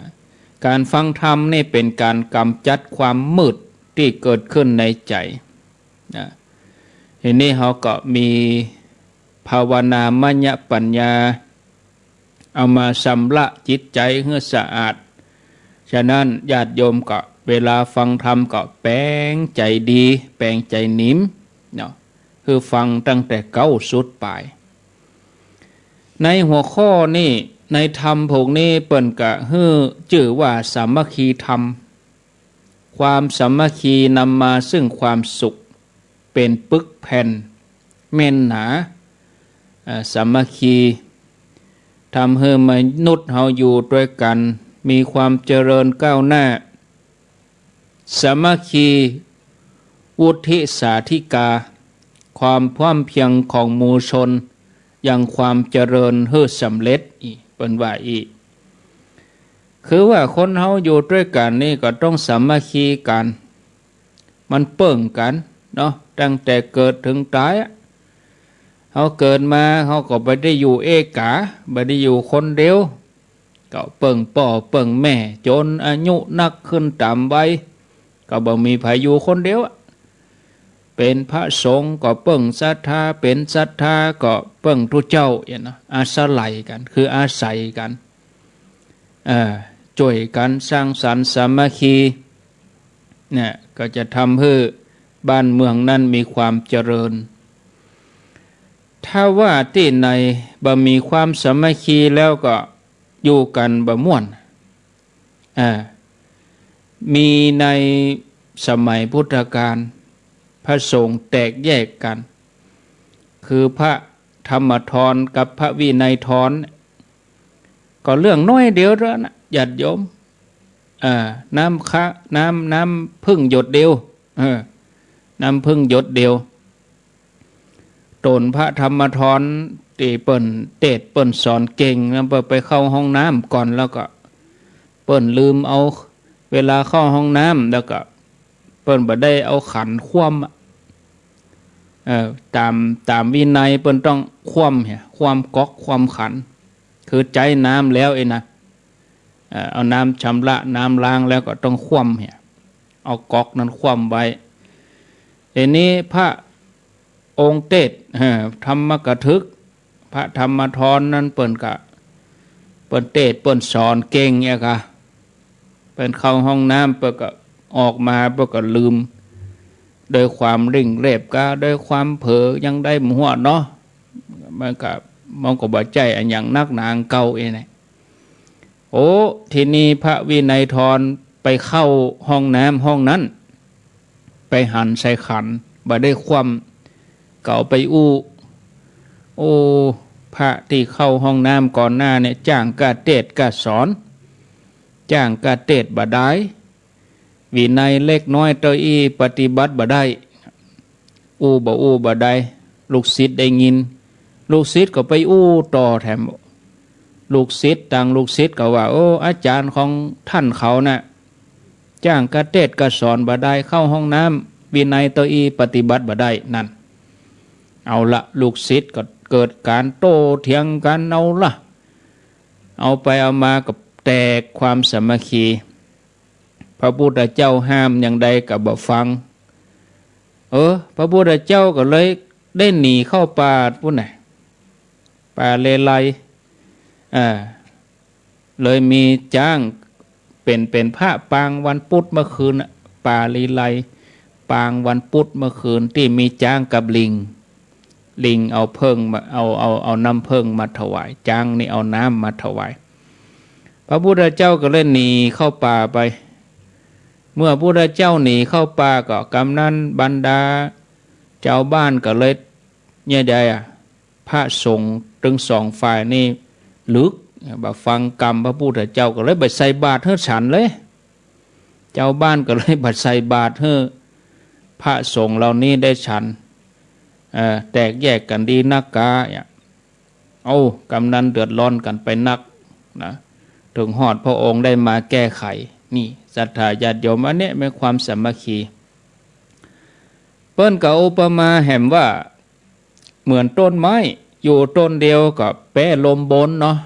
ก๋านฟังธรรมนี่เป๋นก๋านก๋ำจัดความมืดตี้เกิดขึ้นในใจ๋นะ ทีนี้เฮาก็มีภาวนามยปัญญา เอามาชำระจิตใจ๋หื้อสะอาด ฉะนั้นญาติโยมก็เวลาฟังธรรมก็แป๋งใจ๋ดี แป๋งใจ๋นิมเนาะ คือฟังตั้งแต่เก๊าสุดป๋าย ในหัวข้อนี้ ในธรรมพวกนี้เปิ้นก็หื้อจื้อว่าสามัคคีธรรม ความสามัคคีนำมาซึ่งความสุข เป๋นปึกแผ่นแม่นหนา เอ่อ สามัคคีทำหื้อมนุษย์เฮาอยู่ตวยกั๋น มีความเจริญก้าวหน้า สามัคคีวุฒิสาธิกา ความพร้อมเพรียงของหมู่ชน ยังความเจริญหื้อสำเร็จอี้ เปิ้นว่าอี้ คือว่าคนเฮาอยู่ตวยกั๋นนี่ก็ต้องสามัคคีกั๋น มันเปิ้งกั๋นเนาะ ตั้งแต่เกิดเถิงต๋ายอะ เฮาเกิดมา เฮาก็บ่ได้อยู่เอกา บ่ได้อยู่คนเดียว ก็เปิ้งป้อเปิ้งแม่ จ๋นอายุนักขึ้นต๋ามวัย ก็บ่มีใผอยู่คนเดียวอะ เป๋นพระสงฆ์ก็เปิ้งศรัทธา เป๋นศรัทธาก็เปิ้งตุ๊เจ้า เหียเนาะ อาศัยกั๋น คืออาศัยกั๋น เอ่อ จ้วยกั๋นสร้างสรรค์สามัคคี เนี่ย ก็จะทำหื้อบ้านเมืองนั้นมีความเจริญ ถ้าว่าตี้ไหนบ่มีความสามัคคีแล้วก็อยู่กั๋นบ่ม่วน อ่า มีในสมัยพุทธกาล พระสงฆ์แตกแยกกั๋น คือพระธรรมธรกับพระวินัยธร ก็เรื่องน้อยเดียวเท่านั้นนะ ญาติโยม อ่า น้ำคะ น้ำ น้ำผึ้งหยดเดียว เออ น้ำผึ้งหยดเดียว ต๋นพระธรรมธรตี้เปิ้นเตสน์เปิ้นสอนเก่งนะ เปิ้นไปเข้าห้องน้ำก่อน แล้วก็เปิ้นลืมเอา เวลาเข้าห้องน้ำ แล้วก็เปิ้นบ่ได้เอาขันคว่ำอะ เอ่อ ต๋าม ต๋ามวินัยเปิ้นต้องคว่ำเหีย คว่ำก๊อก คว่ำขัน คือใจ๊น้ำแล้วเองนะ เอ่อ เอาน้ำชำระ น้ำล้างแล้วก็ต้องคว่ำเหีย เอาก๊อกนั้นคว่ำไว้ ทีนี้พระองค์เตสน์ เอ่อ ธรรมกถึก พระธรรมธรนั้นเปิ้นก็ เปิ้นเตสน์เปิ้นสอนเก่งเนี่ยกา เปิ้นเข้าห้องน้ำ เปิ้นก็ออกมา เปิ้นก็ลืม โดยความเร่งรีบกา โดยความเผลอ ยังได้บ่ฮู้เนาะ มันก็ มันก็บ่ใจ้อะหยังนักหนา เก่าเองนะ โอ้ ทีนี้พระวินัยธร ไปเข้าห้องน้ำห้องนั้น ไปหันใส่ขัน บ่ได้คว่ำ ก็เอาไปอู้ โอ้ พระตี้เข้าห้องน้ำก่อนหน้าเนี่ย จ้างก้าเตสน์ก้าสอน จ้างก้าเตสน์บ่ได้ วินัยเล็กน้อยเต้าอี้ปฏิบัติบ่ได้ อู้บ่อู้บ่ได้ ลูกศิษย์ได้ยิน ลูกศิษย์ก็ไปอู้ต่อแถม ลูกศิษย์ต่างลูกศิษย์ก็ว่า โอ้ อาจ๋ารย์ของต้านเขาน่ะ จ้างก้าเตสน์ก้าสอนบ่ได้ เข้าห้องน้ำ วินัยเต้าอี้ปฏิบัติบ่ได้ นั่น เอาละ ลูกศิษย์ก็เกิดก๋านโต้เถียงกั๋น เอาละ เอาไปเอามาก็แตกความสามัคคี พระพุทธเจ้าห้ามอย่างใดก็บ่ฟัง เออ พระพุทธเจ้าก็เลยได้หนีเข้าป่าปู๊นน่ะ ป่าเลไล อ่า เลยมีจ๊าง เป๋น เป๋นพระปางวันพุธเมื่อคืนน่ะ ป่าเลไล ปางวันพุธเมื่อคืน ตี้มีจ๊างกับลิง ลิงเอาเผิ้งมา เอา เอา เอาน้ำเผิ้งมาถวาย จ๊างนี่เอาน้ำมาถวาย พระพุทธเจ้าก็เลยหนีเข้าป่าไป เมื่อพุทธเจ้าหนีเข้าป่าก็กำนั้นบรรดาจาวบ้านก็เลย เนี่ยใดอะ พระสงฆ์ตึงสองฝ่ายนี่หลึก บ่ฟังกำพระพุทธเจ้า ก็เลยบ่ใส่บาตรหื้อฉันเลย จาวบ้านก็เลยบ่ใส่บาตรหื้อพระสงฆ์เหล่านี้ได้ฉัน เอ่อ แตกแยกกั๋นดีนักกา เนี่ย เอ้า กำนั้นเดือดร้อนกั๋นไปนักนะ เถิงฮอดพระองค์ได้มาแก้ไข นี่ ศรัทธาญาติโยม อันเนี้ยเป๋นความสามัคคี เปิ้นก็อุปมาแหมว่า เหมือนต้นไม้ อยู่ต้นเดียวก็แป๊ลมบนเนาะ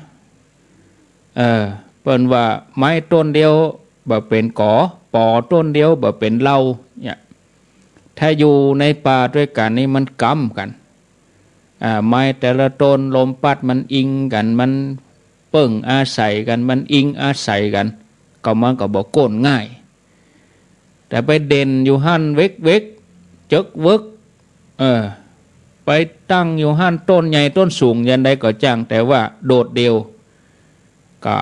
เออ เปิ้นว่าไม้ต้นเดียวบ่เป๋นก๋อ ปอต้นเดียวบ่เป๋นเหล่า เนี่ย ถ้าอยู่ในป่าตวยกั๋นนี่มันกำกั๋น อ่า ไม้แต่ละต้นลมปั๊ดมันอิงกั๋น มันเปิ้งอาศัยกั๋น มันอิงอาศัยกั๋น ก็มันก็บ่โก้นง่าย แต่ไปเด่นอยู่หั้นเว็กๆ เจิกเวิก เออ ไปตั้งอยู่หั้นต้นใหญ่ต้นสูงอย่างใดก็จ้าง แต่ว่าโดดเดี่ยว ก็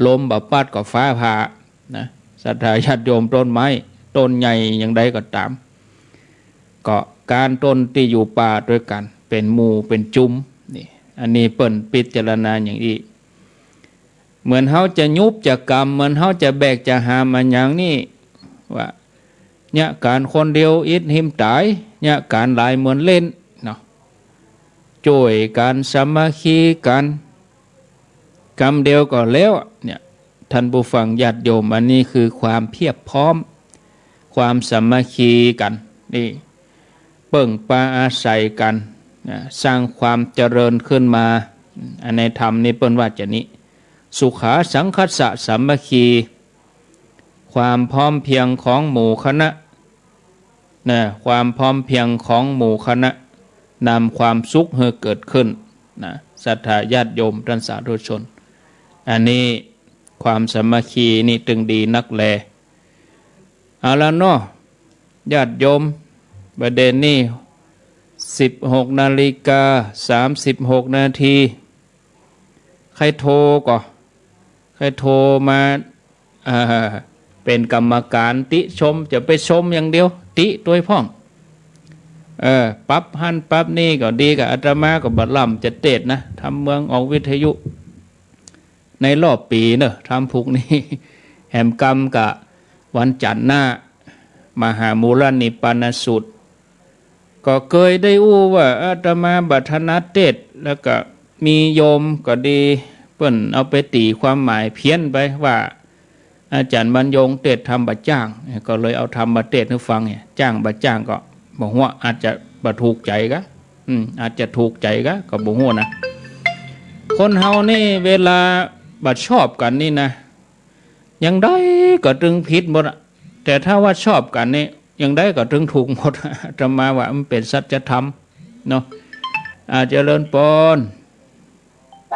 ลมบ่ปั๊ดก็ฟ้าผ่านะ ศรัทธาญาติโยม ต้นไม้ต้นใหญ่อย่างใดก็ต๋าม ก็ก้านต้นตี้อยู่ป่าตวยกั๋น เป๋นหมู่เป๋นจุม นี่ อันนี้เปิ้นพิจารณาอย่างอี้ เหมือนเฮาจะยุบจะกำ เหมือนเฮาจะแบกจะหามอะหยังนี่ ว่า เยียะก๋านคนเดียวอิดหิมต๋าย เยียะก๋านหลายเหมือนเล่นเนาะ จ้วยกั๋น สามัคคีกั๋น กำเดียวก็แล้ว เนี่ย ท่านผู้ฟังญาติโยม อันนี้คือความเพียบพร้อม ความสามัคคีกั๋น นี่ เปิ้งปาอาศัยกั๋นนะ สร้างความเจริญขึ้นมา อันในธรรมนี่เปิ้นว่าจะนี้ สุขาสังคัสสะสามัคคี ความพร้อมเพรียงของหมู่คณะ นะ ความพร้อมเพรียงของหมู่คณะ นำความสุขหื้อเกิดขึ้น นะ ศรัทธาญาติโยมต้านสาธุชน อันนี้ความสามัคคีนี่ตึงดีนักแล เอาละเนาะ ญาติโยม บ่าเด่นนี้ สิบหกนาฬิกา สามสิบหกนาที ใค่โทรก่อ ใค่โทรมา อ่า เป๋นกรรมก๋านติชม จะไปชมอย่างเดียว ติตวยพ่อง เออ ปรับหั้นปรับนี่ก็ดี กับอาตมาก็บ่ล้ำจะเตสน์นะ ทำเมืองออกวิทยุ ในรอบปี๋เนาะ ทำพุกนี้ แหมกำกับวันจั๋นทร์หน้า มหามูลนิพพานสูตร ก็เกยได้อู้ว่าอาตมาบ่ถนัดเตสน์ แล้วก็มีโยมก็ดี เปิ้นเอาไปตี๋ความหมายเพี้ยนไปว่า อาจ๋ารย์บรรยงเตสน์ธรรมบ่จ้าง ก็เลยเอาธรรมมาเตสน์หื้อฟังเนี่ย จ้างบ่จ้างก็บ่ฮู้ อาจจะบ่ถูกใจ๋กา อืม อาจจะถูกใจ๋กา ก็บ่ฮู้นะ คนเฮานี่เวลาบ่ชอบกั๋นนี่นะ อย่างใดก็ตึงผิดหมดอะ แต่ถ้าว่าชอบกั๋นนี่ อย่างใดก็ตึงถูกหมด อาตมาว่ามันเป๋นสัจธรรมเนาะ อ่า เจริญปอน ไป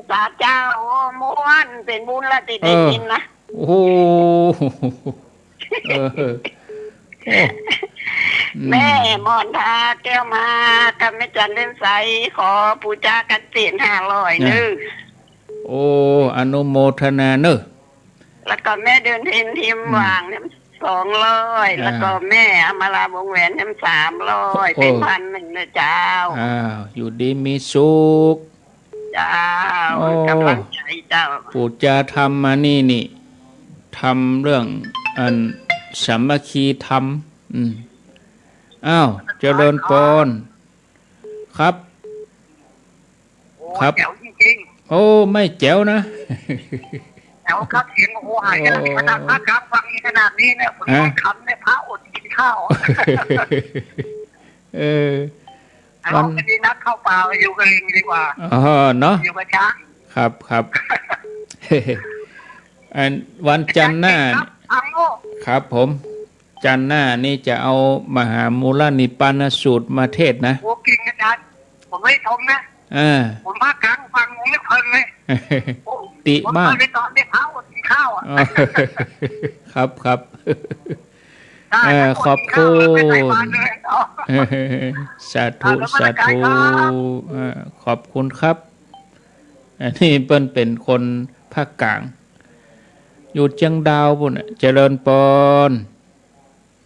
สาเจ้า โอ้ ม่วน เป๋นบุญละตี้ได้ยินนะ เออ โอ้โห เออ โอ้ อืม แม่มอนทาแก้วมากับแม่จันเล่นใส ขอปู๋จากั๋นเตสน์ห้าร้อยเน้อ โอ้ อนุโมทนาเน้อ แล้วก็แม่เดือนเพ็ญ ทิม อืม หว่างเนี่ย สองร้อย อ่า แล้วก็แม่อมรา วงศ์แหวนเนี่ย สามร้อย โอ้ เป็นพันหนึ่งนะเจ้า อ้าว อยู่ดีมีสุข เจ้า โอ้ กำลังใจเจ้า ปู๋จาธรรมมานี่นี่ ธรรมเรื่องอันสามัคคีธรรม อืม อ้าว เจริญปอน ครับ โอ้ ครับ แจ๋วจริงๆ โอ้ ไม่แจ๋วนะ แจ๋วครับ เสียง โอ้โห หายาก โอ้ ขนาดพระกลางฟังขนาดนี้เนี่ย ผม ฮะ ทำเนี่ย พระอดกินข้าว เออ เอา วัน วันนี้นัดเข้าป่าไปอยู่กับลิงดีกว่า อ๋อ เนาะ อยู่กับช้าง ครับ ครับ อัน วันจันทร์หน้า ครับ ครับผม จันทร์หน้านี่จะเอามหามูลนิพพานสูตรมาเทศน์นะ โอ้ เก่งอาจารย์ ผมไม่ชมนะ เออ ผมพระกลางฟังผมไม่เพลินเลย โอ้ ติมาก ผมเพลินในตอนที่พระอดกินข้าวอะ อ๋อ ครับ ครับ ถ้า เออ จะอดกินข้าว ขอบคุณ ไม่ใส่บาตรเลย อ๋อ สาธุ อ่า นมัสการครับ สาธุ เออ ขอบคุณครับ อันนี้เปิ้นเป๋นคนภาคกลาง อยู่เจียงดาวปู๊นน่ะ เจริญปอน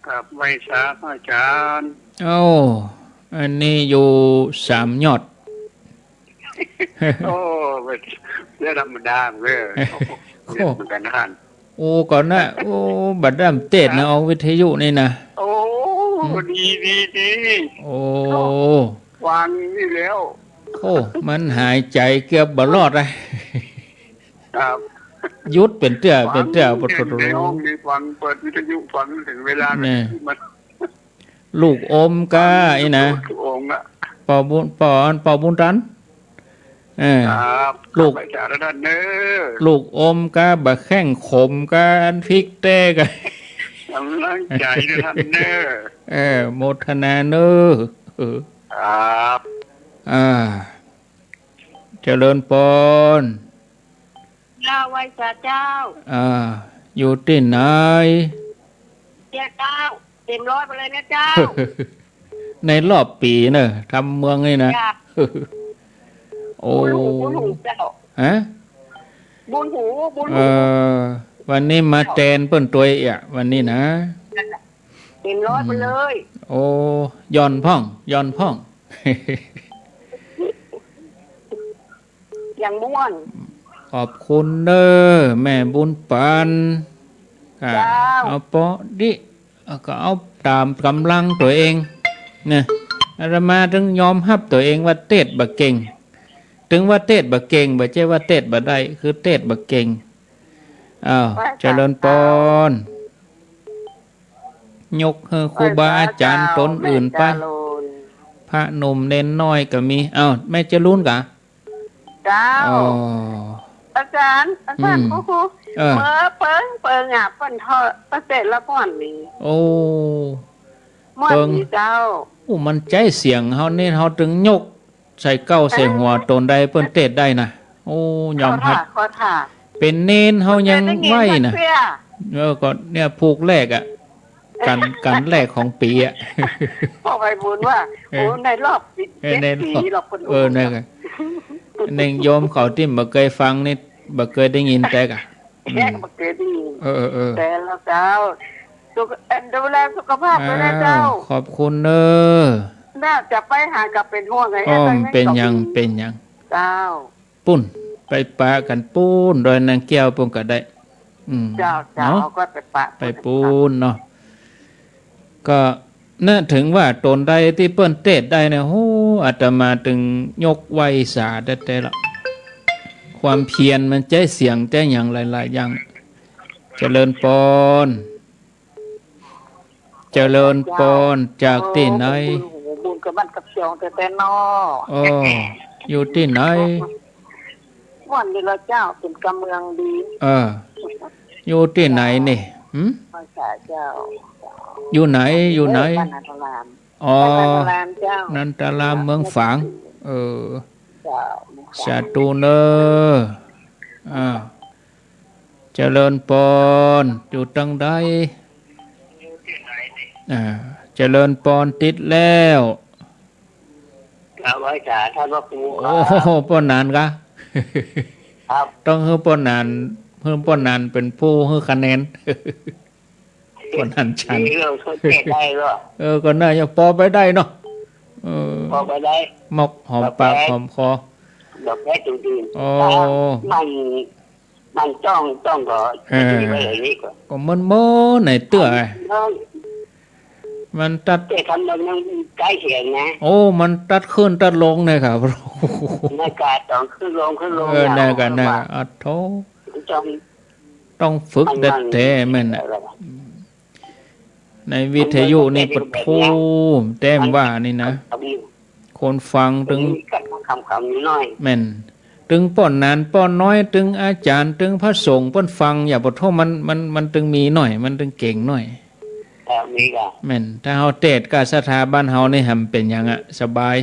ครับ ไหว้สาพระอาจารย์ เอ้า อันนี้อยู่สามยอด โอ้ บ่ธรรมดาเลย โอ้ เยอะเหมือนกันนะท่าน โอ้ ก่อนนะ โอ้ บ่าดำเทศน์นะ ครับ ออกวิทยุนี่นะ โอ้ อืม ดี ดี ดี โอ้ ฟังนี่แล้ว โอ้ มันหายใจ๋เกือบบ่รอดอะ ครับ หยุดเป๋นเตื้อ ฟัง เป๋นเตื้อ ในห้องนี่ฟัง เปิดวิทยุฟังเถิงเวลา เนี่ย มัน ลูกอมก้า ฟัง อี้นะ ลูกอมอะ ป้อบุญ ป้อ ป้อบุญตัน เออ ครับ ลูก ครับ ไหว้สาระดันเนอะ ลูกอมก้า บ่าแข้งขมก้า อันพริกแต๊ก้า กำลังใจ๋นะท่านเนอะ เออ โมทนาเนอะ เออ ครับ อ่า เจริญปอน เจ้า ไหว้สาเจ้า อ่า อยู่ตี้ไหน เจ้า เต็มร้อยไปเลยนะเจ้า ในรอบปี๋เนอะ ทำเมืองนี่นะ จ้ะ โอ้ บุญหู บุญหูเจ้า ฮะ บุญหู บุญหู เออ วันนี้มาแตนเปิ้นตวยอะ วันนี้นะ เต็มร้อยไปเลย อืม โอ้ หย่อนพ่อง หย่อนพ่อง อย่างม่วน ขอบคุณเน้อ แม่บุญปัน อ่า เจ้า เอาปอดิ เอาก็เอาต๋ามก๋ำลังตั๋วเอง เนี่ย อาตมาถึงยอมฮับตั๋วเองว่าเทศน์บ่เก่ง ถึงว่าเทศน์บ่เก่ง บ่ใจ้ว่าเทศน์บ่ได้ คือเทศน์บ่เก่ง อ้าว ไหว้สา เจริญปอน ยกหื้อครูบาอาจ๋ารย์ต๋นอื่นไป เจ้า พระหนุ่มเณรน้อยก็มี อ้าว แม่จรูญกา เจ้า อ๋อ อาจ๋ารย์ อาจ๋ารย์ อืม ครู ครู เออ เมื่อเปิง เปิงอะ เปิ้นทอดเปิ้นเทศน์ละก่อนนี้ โอ้ ม่วน เปิง ดีเจ้า โอ้ มันใจ๊เสียงเฮานี่ เฮาตึงยกใส่เก๊าใส่หัว เออ ต๋นใดเปิ้นเทศน์ได้นะ โอ้ ยอมฮับ ขอถ่า ขอถ่า เป๋นเณรเฮายังไหว้นะ เออ ก็เนี่ยผูกแรกอะ กั๋น กั๋นแรกของปี๋อะ ป้อใบบุญว่า เออ โอ้ ในรอบปี๋ เออ ในรอบ เจ็ดปี๋หรอก เปิ้น เออ นั่นแหละ เน่งโยมเขาตี้บ่เกยฟังนี่ บ่เกยได้ยินแต๊กอะ อืม แต๊กบ่เกยได้ยิน เออ เออ เออ แต่ละเจ้า สุข เอ่อ ดูแลสุขภาพด้วยนะเจ้า อ้าว ขอบคุณเน้อ น่าจะไปหากับเป๋นห่วงไง อ้อ เป๋นหยัง เป๋นหยัง เจ้า ปู๊น ไปปะกั๋นปู๊น ดอยนางแก้วปู๊นก็ได้ อืม เจ้า เจ้า เนาะ ก็ไปปะ ไปปู๊นเนาะ ก็ นะ ถึงว่าต๋นใดตี้เปิ้นเทศน์ได้เนี่ย โห อาตมาตึงยกไหว้สาแต๊ๆ ละ ความเพียรมันใจ๊เสียงใจ๊หยังหลายๆ อย่าง เจริญปอน เจริญปอน จากตี้ไหน โอ้ บุญหูบุญกับบ้านกับช่องแต๊ๆ เนาะ อ้อ อยู่ตี้ไหน ม่วนดีละเจ้า เป๋นกำเมืองดี เออ อยู่ตี้ไหนนี่ หึ ไหว้สาเจ้า อยู่ไหน อยู่ไหน บ้านนันทาราม อ๋อ บ้านนันทารามเจ้า นันทารามเมืองฝาง เออ เจ้า สาธุเน้อ อ่า เจริญปอน อยู่ตังใด อ่า เจริญปอน ติดแล้ว ครับ ไหว้สาท่านพระครูครับ โอ้โห ป้อหนานกา ครับ ต้องหื้อป้อหนาน หื้อป้อหนานเป๋นผู้หื้อคะแนน ป้อหนานฉัน มีเรื่องเขาแก้ได้ก็ เออ ก็น่าจะปอไปได้เนาะ เออ ปอไปได้ มกหอมปากหอมคอ ดอกแก้ตรงอื่น อ๋อ มัน มันต้อง ต้องก็ เออ จะดีไปอย่างนี้ก่อน ก็เหมือนๆ ในเตื้อ มัน มันตัด แต่ทำนองนั้นใกล้เคียงนะ โอ้ มันตัดขึ้นตัดลงเนี่ยครับ ในกาต้องขึ้นลงขึ้นลง เออ เนี่ย ในกา ในกา ว่า อะโธ่ ต้อง ต้องฝึก มัน แต๊ๆ แม่นน่ะ เออ ในวิทยุนี่ มัน มัน ปะโธ่ แต้มว่านี่นะ มัน คนฟังตึง มันก็คำๆ อยู่หน่อย แม่น ตึงป้อหนานป้อน้อย ตึงอาจ๋ารย์ ตึงพระสงฆ์เปิ้นฟัง อย่าปะโธ่ มัน มัน มันตึงมีหน่อย มันตึงเก่งหน่อย เออ มีก่ะ แม่น ถ้าเฮาเตศน์ก้าศรัทธาบ้านเฮานี่ หำเป๋นหยังอะ สบาย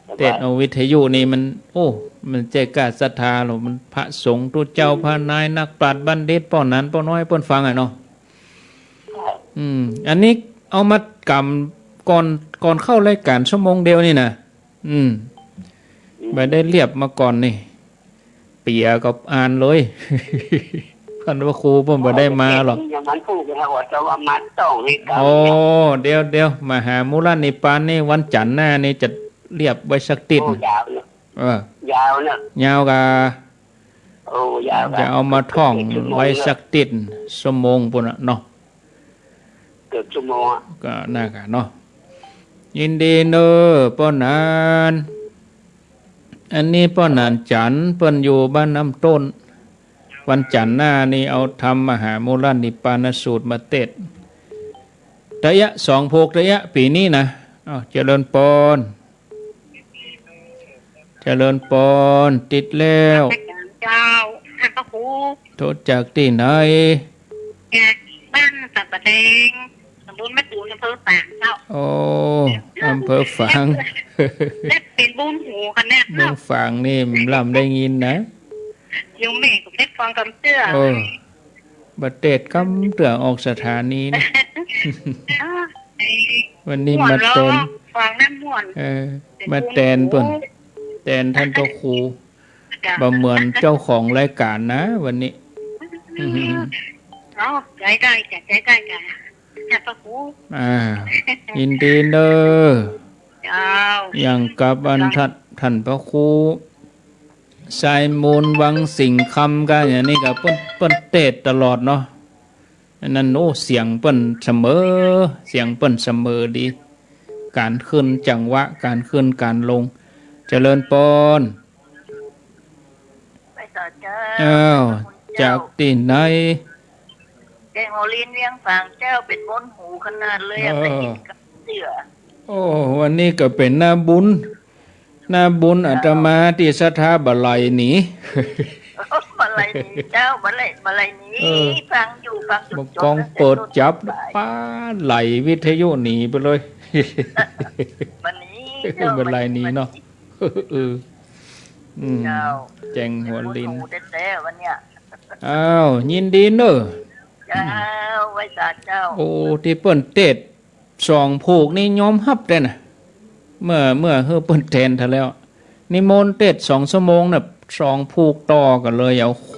สบาย เตศน์เอาวิทยุนี่มัน โอ้ มันเจ๊ก้าศรัทธาหรอก มันพระสงฆ์ตุ๊เจ้า อืม พระนาย นักปราชญ์บัณฑิต ป้อหนานป้อน้อย เปิ้นฟังอะเนาะ ครับ อืม อันนี้เอามาก่ำก่อน ก่อนเข้ารายก๋านชั่วโมงเดียวนี่นะ อืม อืม บ่ได้เลียบมาก่อนนี่ เปียก็อ่านเลย ท่านพระครูเปิ้นบ่ได้มาหรอก อย่างมันพูดนะครับ ว่าจะว่ามันต้องให้เก่า โอ้ เนี่ย เดี๋ยว เดี๋ยว มหามูลนิพพานนี่วันจันทร์หน้านี่จะเลียบไว้สักติ๊ด โอ้ ยาวเนอะ เออ ยาวเนอะ ยาวกา โอ้ ยาวกา จะเอามาท่องไว้สักติ๊ด ชั่วโมงปุ้นน่ะเนาะ เกือบชั่วโมงอะ ก็น่ากะเนาะ ยินดีเน้อป้อหนาน อันนี้ป้อหนานจันทร์ เปิ้นอยู่บ้านน้ำต้น วันจันทร์หน้านี่เอาธรรมมหามูลนิพพานสูตรมาเตศน์ เต๊อะ สองผูกเต๊อะ ปี๋นี้นะ อ้าว เจริญปอน เจริญปอน ติดแล้ว เจ้า ท่านพระครู โทรจากตี้ไหน จากบ้านสันป่าแดง ตำบลแม่ตูน อำเภอฝางเจ้า โอ้ อำเภอฝาง และเป๋นบุญหูขนาด เมืองฝางนี่บ่ล้ำได้ยินนะ โยมแม่ก็ได้ฟังกำเตื้อ เออ บ่เตศน์กำเตื้อออกสถานีนะ อ้าว วันนี้มาแตน ฟังแล้วม่วน เออ มาแตนเปิ้น แตนท่านพระครู จ้ะ บ่เหมือนเจ้าของรายก๋านนะวันนี้ อืม อ๋อ ใจ๊ได้จ้ะ ใจ๊ได้จ้ะ ท่านพระครู อ่า ยินดีเน้อ เจ้า อย่างกับอันท่าน ท่านพระครู สายมูลวังสิงห์คำกาอย่างนี้ก็เปิ้น เปิ้นเตศน์ตลอดเนาะ อันนั้น โอ้ เสียงเปิ้นเสมอ เสียงเปิ้นเสมอดี ก๋านขึ้นจังหวะ ก๋านขึ้นก๋านลง เจริญปอน ไปต่อเจ้า อ้าว พระคุณเจ้า จากตี้ไหน แดงหัวลินเวียงฝางเจ้า เป๋นบุญหูขนาดเลยอะ เออ ได้ยินกำเตื้อ โอ้ วันนี้ก็เป๋นหน้าบุญ หน้าบุญอาตมาตี้ศรัทธาบ่ไหลหนี บ่ไหลหนีเจ้า บ่ไหล บ่ไหลหนี เออ ฟังอยู่ ฟังอยู่ บ่กองเปิดจับ ป๊าด ไหลวิทยุหนีไปเลย บ่หนีเจ้า บ่ไหลหนีเนาะ บ่หนี เออ อืม เจ้า แจ้งหัวลิน โอ้โห แต๊ๆ วันเนี้ย อ้าว ยินดีเน้อ เจ้า ไหว้สาเจ้า โอ้ ตี้เปิ้นเตศน์ สองผูกนี่ยอมฮับแต๊นะ เมื่อ เมื่อหื้อเปิ้นแตนเถาแล้ว นิมนต์เตศน์สองชั่วโมงน่ะ สองผูกต่อกั๋นเลย เอาโค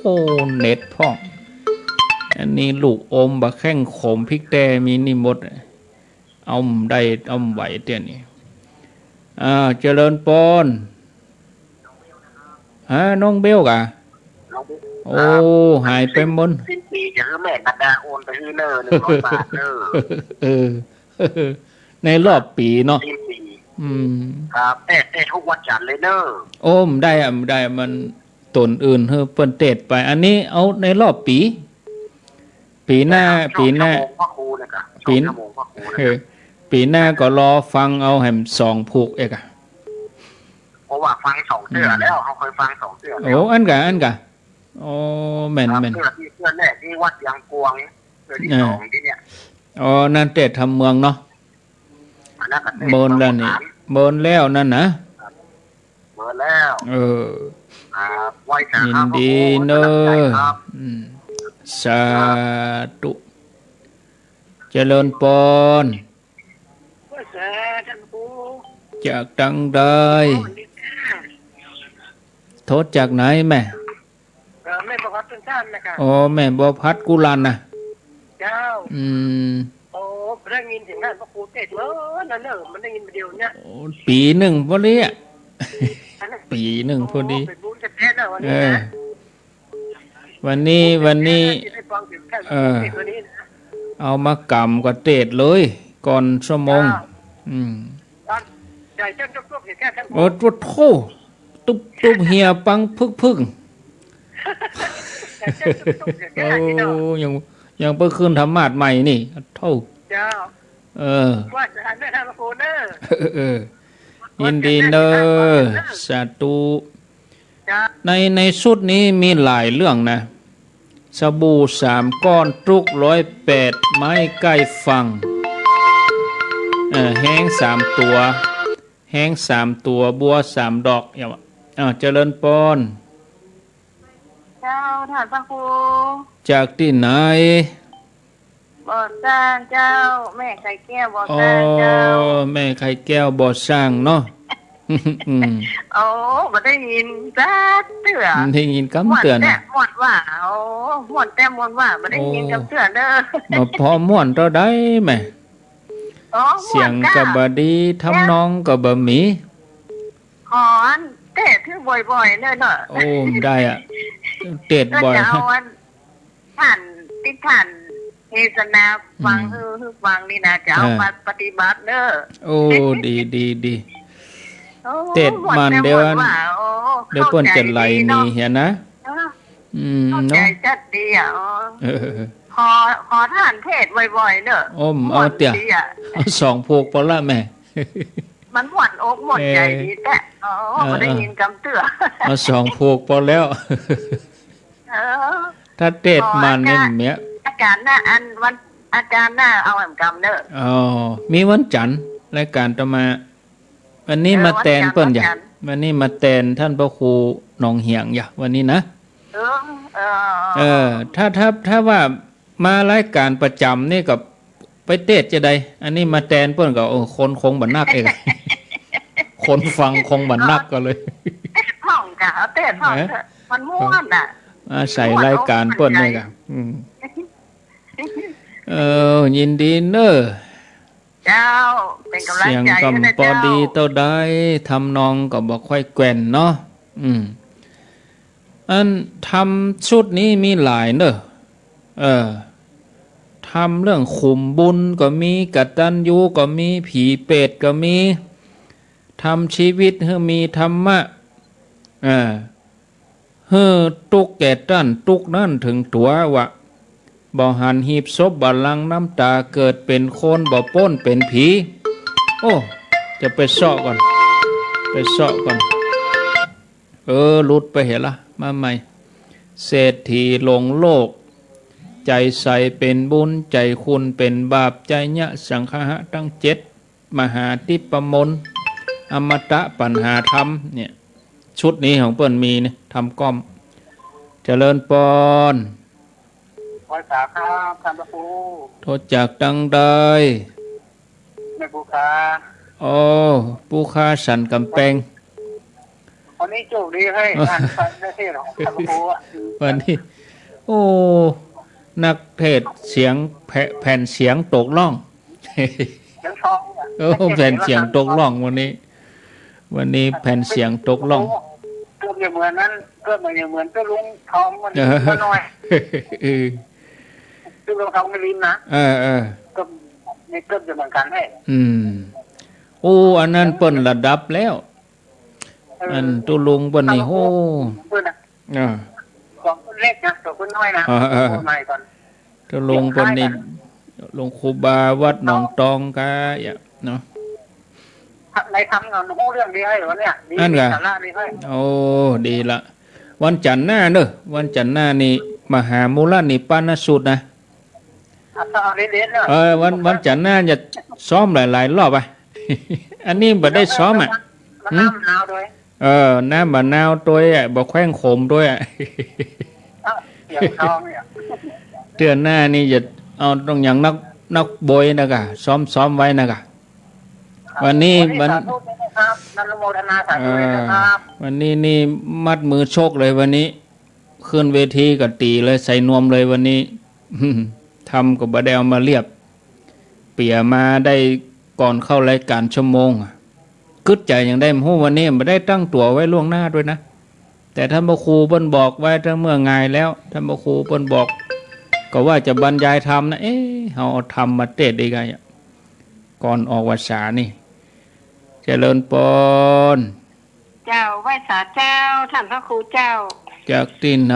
เน็ตพ่อง อันนี้ลูกอม บ่าแข้งขม พริกแต้ มีนี่หมด เอาบ่ได้ เอาบ่ไหวเตื้อนี่ อ้าว เจริญปอน ฮะ น้องเบลกา น้องเบล โอ้ ครับ หายไปหมด สิ้นปี๋จะหื้อแม่กันดาโอนไปหื้อเน้อ หนึ่งร้อยบาทเน้อ เออ ในรอบปี๋เนาะ สิ้นปี๋ อืม ครับ เตศน์ เตศน์ทุกวันจันทร์เลยเน้อ โอ้ บ่ได้อะ บ่ได้ มันต๋นอื่นหื้อเปิ้นเตศน์ไป อันนี้เอาในรอบปี๋ ปี๋หน้า ครับ ปี๋หน้า ช่วงชั่วโมงพระครูเนี่ยครับ ปี๋ ช่วงชั่วโมงพระครูเนี่ยครับ เออ ปี๋หน้าก็รอฟังเอาแหมสองผูกเอกอะ เพราะว่าฟังสองเตื้อแล้ว อืม เฮาเคยฟังสองเตื้อแล้ว โอ้ อันกะ อันกะ โอ้ แม่น ครับ แม่น เตื้อตี้ เตื้อแรกตี้วัดยางกวาง เตื้อตี้ เออ สองตี้เนี่ย อ๋อ นั่นเตศน์ธรรมเมืองเนาะ อันนั้นก็เตศน์ เมินแล้วนี่ เมินแล้วนั่นนะ ครับ เมินแล้ว เออ ครับ ไหว้สาครับ ยินดีเน้อ พระครู ครับ อืม สาธุ เจริญปอน ไหว้สาท่านครู จากตังใด อ๋อ นี่ค่ะ โทรจากไหนแม่ เอ่อ แม่ประกอบ ท่านนะคะ อ๋อ แม่บัวพัดกุลันนะ เจ้า อืม โอ้ ได้ยินเสียงท่านพระครูเทศน์เมื่อนั้นเนอะ มันได้ยินเดียวเนี่ย โอ้ ปี๋นึ่งพอดีอะ อันนั้น ปี๋นึ่งพอดี โอ้ เป๋นบุญแต๊ๆ เนอะวันนี้นะ เออ วันนี้ วันนี้ ที่ได้ฟังเสียงท่าน เออ เทศน์วันนี้นะ เอามาก่ำกว่าเทศน์เลย ก่อนชั่วโมง เจ้า อืม ตอนใหญ่เจ้าตุ๊กๆ เสียงท่านพระครู โอ้ โถ่ ตุ๊บๆ เหียปังพึกๆ โอ้ ยัง ยังไปขึ้นธรรมาสน์ใหม่นี่ โถ่ เจ้า เออ ว่าจะหันไปทางพระครูเนอะ เออ เออ ยินดีเนอะ สาธุ เจ้า ใน ในชุดนี้มีหลายเรื่องนะ สบู่สามก้อน ตุ๊กร้อยแปด ไม้ใก้ฝั่ง เอ่อ แฮงสามตั๋ว แฮงสามตั๋ว บัวสามดอก อย่างว่า อ้าว เจริญปอน เจ้า ท่านพระครู จากตี้ไหน บ่อสร้างเจ้า แม่ไข่แก้ว บ่อสร้างเจ้า อ๋อ แม่ไข่แก้ว บ่อสร้างเนาะ อืม โอ้ บ่ได้ยินจักเตื้อ ได้ยินกำเตื้อนะ ม่วนแต๊ ม่วนว่า โอ้ ม่วนแต๊ม่วนว่า บ่ได้ยินกำเตื้อเด้อ โอ้ บ่ปอม่วนเต้าใดแม่ โอ้ เสียงก็บ่ดี ม่วนก้า ทำนองก็บ่มี ขออันเทศน์คือบ่อยๆ เนอะเนาะ โอ้ ได้อะ เทศน์บ่อย ก็จะเอาอัน ท่าน ตี้ท่านเทศนาฟัง อืม หื้อ หื้อฟังนี่นะ จะเอา อ่า มาปฏิบัติเนอะ โอ้ ดี ดี ดี โอ้ เทศน์มัน ม่วนแต๊ เดี๋ยว ม่วนว่า โอ้ เดี๋ยวเปิ้นจะไล่หนีเหียนะ เข้าใจ๋ดีเนาะ เออ อืม เข้าใจ๋ เนาะ จัดดีอะ อ๋อ เออ ขอ ขอท่านเทศน์บ่อยๆ เนอะ โอ้ เอาเตื้อ ม่วนดีอะ เอาสองผูกปอละแม่ มันม่วนอกม่วนใจ๋ดีแต๊ เออ อ๋อ เออ บ่ได้ยินกำเตื้อ เอาสองผูกปอแล้ว เออ ถ้าเทศน์มันนี่ ขออาจารย์ เมีย อาจารย์หน้า อันวัน อาจารย์หน้าเอาแหมกำเนอะ อ๋อ มีวันจันทร์ รายก๋านอาตมา วันนี้ เออ มาแตนเปิ้นอย่า วันจันทร์ วันนี้มาแตนท่านพระครูหนองเหียงอย่า วันนี้นะ เออ เออ เออ ถ้า ถ้า ถ้าว่ามารายก๋านประจ๋ำนี่ก็ไปเทศน์จะได้ อันนี้มาแตนเปิ้นก็ เออ คนคงบ่นักเอง คนฟังคงบ่นักก็เลย เทศน์พ่องกะ เอาเทศน์พ่องเถอะ เออ มันม่วนน่ะ อาศัยรายก๋านเปิ้นนี่กะ ม่วนอกม่วนใจ๋ อืม เออ ยินดีเนอะ เจ้า เป๋นก๋ำลังใจ๋หื้อนะเจ้า เสียงก็บ่ดีเต้าใด ทำนองก็บ่ค่อยแกว่นเนาะ อืม อันธรรมชุดนี้มีหลายเนอะ เออ ธรรมเรื่องขุมบุญก็มี กตัญญูก็มี ผีเปรตก็มี ธรรมชีวิตหื้อมีธรรมะ เออ หื้อตุ๊กข์แก่ต้าน ตุ๊กข์นั้นเถิงตั๋ววะ บ่หันหีบศพบ่หลั่งน้ำต๋า เกิดเป๋นคนบ่ป๊นเป๋นผี โอ้ จะไปเซาะก่อน ไปเซาะก่อน เออ หลุดไปเหียละ มาใหม่ เศรษฐีหลงโลก ใจ๋ใสเป๋นบุญ ใจ๋ขุ่นเป๋นบาป ไชยะสังคหะตังเจ็ด มหาทิปปมล อมตะปัญหาธรรม เนี่ย ชุดนี้ของเปิ้นมีเนี่ย ธรรมก้อม เจริญปอน ไหว้สาครับ ท่านพระครู โทรจากตังใด แม่ปูคา โอ้ ปูคาสันก๋ำแปง วันนี้โชคดีเฮ้ย อ่านฟังได้เทศน์ของท่านพระครูอะ วันนี้ โอ้ นักเทศน์เสียงแผ- แผ่นเสียงตกล่อง เสียงทองอะ โอ้ แผ่นเสียงตกล่องวันนี้ วันนี้แผ่นเสียงตกล่อง เกือบจะเหมือนนั้น เกือบจะเหมือนเจ้าลุงทองมัน เออ มาหน่อย เออ เจ้าลุงทองมิลินนะ เออ เออ ก็ นี่เกือบจะเหมือนกันแหละ อืม โอ้ อันนั้นเปิ้นระดับแล้ว เออ อันตุ๊ลุงเปิ้นนี่ โอ้ เปิ้นน่ะ อ่า สองคนเล็กนะ สองคนน้อยนะ อ่า อ่า โอ้ ไม่ก่อน ตุ๊ลุงเปิ้นนี่ เด็กชายกัน หลวงครูบาวัดหนองตองกะ อย่า เนาะ ในธรรมเนาะ ฮู้เรื่องดีให้วันเนี้ย ดี อั้นกะ มีสาระดีให้ โอ้ ดีละ วันจันทร์หน้าเนอะ วันจันทร์หน้านี่ มหามูลนิพพานสูตรนะ อ่ะ เอาเด่นๆเนอะ เออ วัน วันจันทร์หน้าจะซ้อมหลายๆรอบอะ อันนี้บ่ได้ซ้อมอะ มัน หืม น้ำหนาวด้วย เออ น้ำมะนาวตวยอะ บ่แขว้งโขมตวยอะ อ้าว เสียงทองเนี่ย เตื้อหน้านี่จะเอาต้องอย่างนัก นักบวยนะกะ ซ้อม ซ้อมไว้นะกะ ครับ วันนี้ วันนี้ วัน สาธุนะครับ อนุโมทนาสาธุเลยนะครับ เออ วันนี้นี่มัดมือชกเลยวันนี้ ขึ้นเวทีก็ตี๋เลย ใส่นวมเลยวันนี้ ธรรมก็บ่ได้เอามาเลียบ เปียมาได้ก่อนเข้ารายก๋านชั่วโมงอะ กึ๊ดใจ๋อย่างใดบ่ฮู้ วันนี้บ่ได้ตั้งตั๋วไว้ล่วงหน้าด้วยนะ แต่ต้านพระครูเปิ้นบอกไว้ตั้งเมื่องายแล้ว ต้านพระครูเปิ้นบอก ก็ว่าจะบรรยายธรรมนะ เอ๊ะ เฮาเอาธรรมมาเตสน์ได้ไงอะ ก่อนออกพรรษานี่ เจริญปอน เจ้า ไหว้สาเจ้า ต้านพระครูเจ้า จากตี้ไหน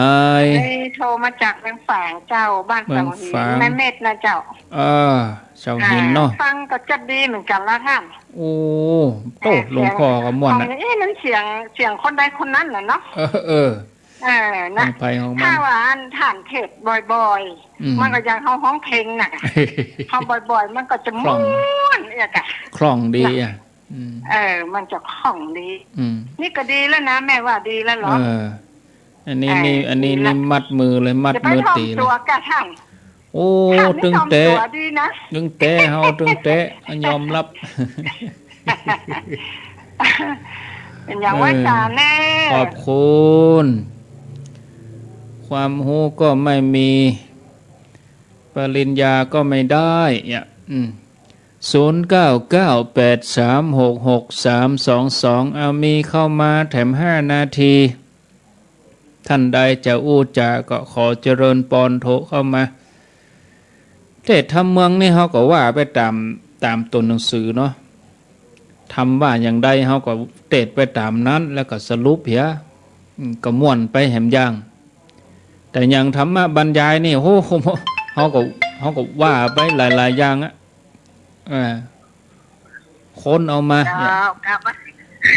เอ้ย โทรมาจากเมืองฝางเจ้า บ้านเสาหิน เมืองฝาง แม่เม็ดนะเจ้า เออ เสาหินเนาะ อ่า ฟังก็จะดีเหมือนกั๋นละต้าน โอ้ โต้ เออ หลวงพ่อก็ม่วนนะ เสียงของ เอ๊ะ มันเสียง เสียงคนใดคนนั้นน่ะเนาะ เออ เออ เออ นะ ของใผของมัน ถ้าว่าอันต้านเตสน์บ่อยๆ อืม มันก็อย่างเฮาฮ้องเพลงน่ะ เฮาบ่อยๆ มันก็จะม่วน คล่อง เอียกะ คล่องดีอะ น่ะ อืม เออ มันจะคล่องดี อืม นี่ก็ดีแล้วนะ แม่ว่าดีแล้วเหรอ เออ อันนี้ เออ นี่ อันนี้ ดีละ นี่มัดมือเลย มัดมือตี๋เลย อย่าไปถ่อมตั๋วกะต้าน โอ้ ต้านนี่ ตึงแต๊ ถ่อมตั๋วดีนะ ตึงแต๊ เฮาตึงแต๊ ยอมรับ เป๋นอย่าง เออ ไหว้สาแน่ ขอบคุณ ความฮู้ก็ไม่มี ปริญญาก็ไม่ได้ เนี่ย อืม ศูนย์เก้าเก้าแปดสามหกหกสามสองสอง เอา มีเข้ามาแถมห้านาที ต้านใดจะอู้จ๋าก็ขอเจริญปอนโทรเข้ามา เตสน์ธรรมเมืองนี่เฮาก็ว่าไปต๋าม ต๋ามตั๋วหนังสือเนาะ ธรรมว่าอย่างใดเฮาก็เตสน์ไปต๋ามนั้น แล้วก็สรุปเหีย อืม ก็ม่วนไปแหมอย่าง แต่อย่างธรรมบรรยายนี่ โอ้โห เฮาก็ เฮาก็ว่าไปหลายๆ อย่างอะ เออ คนเอามา เจ้า เนี่ย กราบมา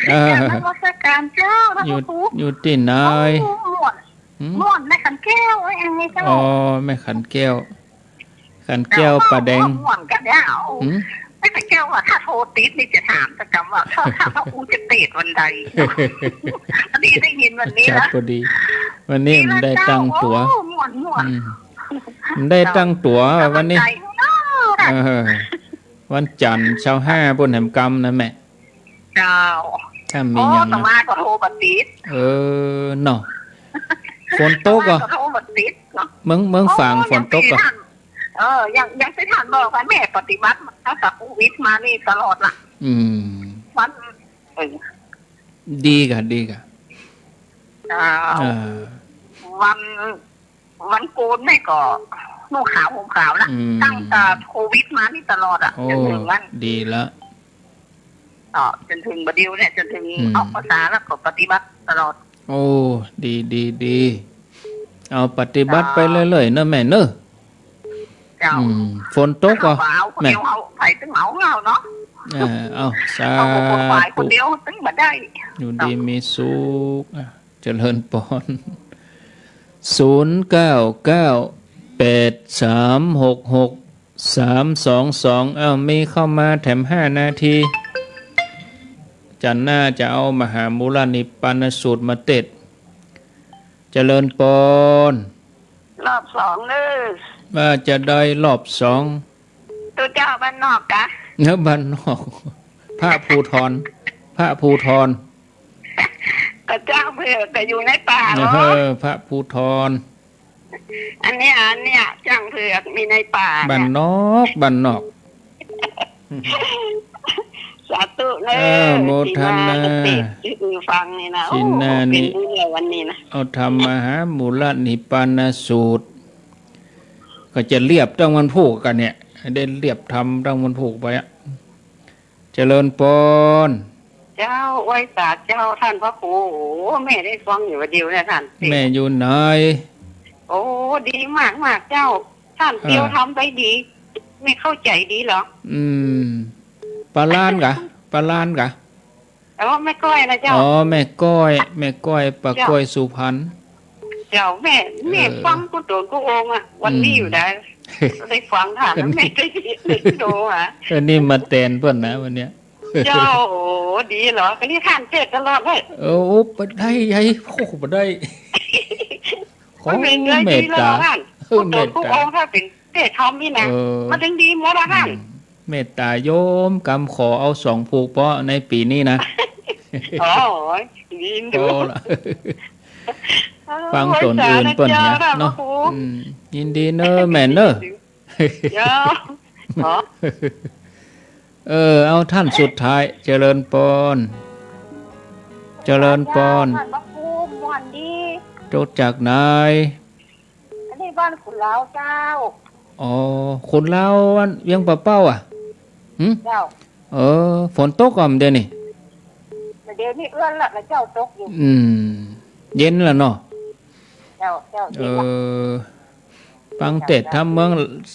เออ กราบนมัสการเจ้า พระ อยู่ ครู อยู่ตี้ไหน โอ้ ม่วน หืม ม่วน แม่ขันแก้ว เอ้ย ยังไงเจ้า อ๋อ แม่ขันแก้ว ขันแก้ว เจ้า ป่าแดง ม่วน ม่วนกั๋นเนี่ย โอ้ หืม แม่ขันแก้วว่าถ้าโทรติดนี่จะถามแต่กำว่า ถ้า ถ้าพระครูจะเตสน์วันใด พอดีได้ยินวันนี้นะ ครับ พอดี วันนี้มันได้ตั้งตั๋ว โอ้ ม่วน ม่วน อืม มันได้ตั้งตั๋ว เจ้า วันนี้ กำลังใจเนาะ เออ วันจั๋นทร์ซาวห้า ปุ้นแหมกำนะแม่ เจ้า ถ้ามี โอ้ อย่างนะ อาตมาก็โทรบ่ติด เออ เนาะ ฝนตกก่อ อาตมาก็โทรบ่ติดเนาะ เมือง เมืองฝาง โอ้ ฝนตกก่อ อย่างตี้ต้าน เออ อย่าง อย่างตี้ต้านบอกว่าแม่ปฏิบัติมาตั้งแต่โควิดมานี่ตลอดละ อืม มัน เออ ดีก่ะ ดีก่ะ เจ้า เออ วัน วันโกนแม่ก็นุ่งขาวห่มขาวนะ อืม ตั้งแต่โควิดมานี่ตลอดอะ โอ้ จ๋นเถิงวัน ดีละ ก็จ๋นเถิงบ่าเดี่ยวเนี่ย จ๋นเถิง อืม ออกพรรษาแล้วก็ปฏิบัติตลอด โอ้ ดี ดี ดี เอาปฏิบัติไปเรื่อยๆ เจ้า เนาะแม่เนาะ เจ้า อืม ฝนตกก่อ เอาคนเดียว แม่ เอา ใผตึงเอา เอาเนาะ เออ เอา สาธุ เอาคนฝ่ายคนเดียวตึงบ่ได้ อยู่ดี เจ้า มีสุข อ่ะ เจริญปอน ศูนย์เก้าเก้าแปดสามหกหกสามสองสอง เอ้า มีเข้ามาแถมห้านาที จันทร์หน้าจะเอามหามูลนิพพานสูตรมาเตสน์ เจริญปอน รอบสองเน้อ ว่าจะได้รอบสอง ตุ๊เจ้าบ้านนอกกะ เนาะ บ้านนอก พระภูธร พระภูธร ก็จ้างเผือกก็อยู่ในป่าเหรอ เออ พระภูธร อันเนี้ย อันเนี้ย จ้างเผือกมีในป่าเนี่ย บ้านนอก บ้านนอก สาธุเน้อ เออ โมทนา ที่มาติดฟังนี่นะ โอ้ ชิ้นหน้านี่ เป๋นบุญเลยวันนี้นะ เอาธรรมมหามูลนิพพานสูตร ก็จะเลียบตั้งวันพูกกั๋นเนี่ย ได้เลียบธรรมตั้งวันพูกไปอะ เจริญปอน เจ้า ไหว้สาเจ้าต้านพระครู โอ้ แม่ได้ฟังอยู่บ่าเดี่ยวเนี่ยต้าน แม่อยู่ไหน โอ้ ดีมากๆ เจ้า ต้าน เออ เตียวธรรมได้ดี แม่เข้าใจ๋ดีเหรอ อืม ป้าล้านกะ ป้าล้านกะ อ๋อ แม่ก้อยนะเจ้า อ๋อ แม่ก้อย แม่ก้อย ป้า เจ้า ก้อยสุพรรณ เจ้า แม่ แม่ เออ ฟังกู้ต๋นกู้องค์อะ วันนี้ อืม อยู่ได้ ได้ฟังค่ะ วันนี้ แม่ได้ยิน ได้ดูอะ อันนี้มาแตนเปิ้นนะวันเนี้ย เจ้า โอ้ ดีเหรอ ก็นี่ต้านเตสน์ตลอดเลย เออ โอ้ บ่ได้ ไอ้ โอ้ บ่ได้ ขอ มันเป๋นเรื่องดีแล้ว เมตตา ต้าน เออ กู้ต๋นกู้องค์ เมตตา ถ้าเป๋นเตสน์ธรรมนี่นะ เออ มันตึงดีหมดอะต้าน อืม เมตตาโยมกำขอเอาสองผูกเปาะในปี๋นี้นะ อ๋อ ดี พอละ เออ ฟังต๋นอื่นเปิ้นเหียเนาะ อืม ยินดีเน้อแม่เน้อ เจ้า เออ เอาต้านสุดท้าย เจริญปอน เจริญปอน เจ้า ต้านพระครู ม่วนดี โตจากไหน อันนี้บ้านขุนลาวเจ้า อ๋อ ขุนลาวอันเวียงป่าเป้าอะ หึ เจ้า เออ ฝนตกก่อเดี๋ยวนี้ เดี๋ยวนี้เอื้อนละ แล้วเจ้าตกอยู่ อืม เย็นละเนาะ เจ้า เจ้า เออ ฟังเตสน์ทำเมือง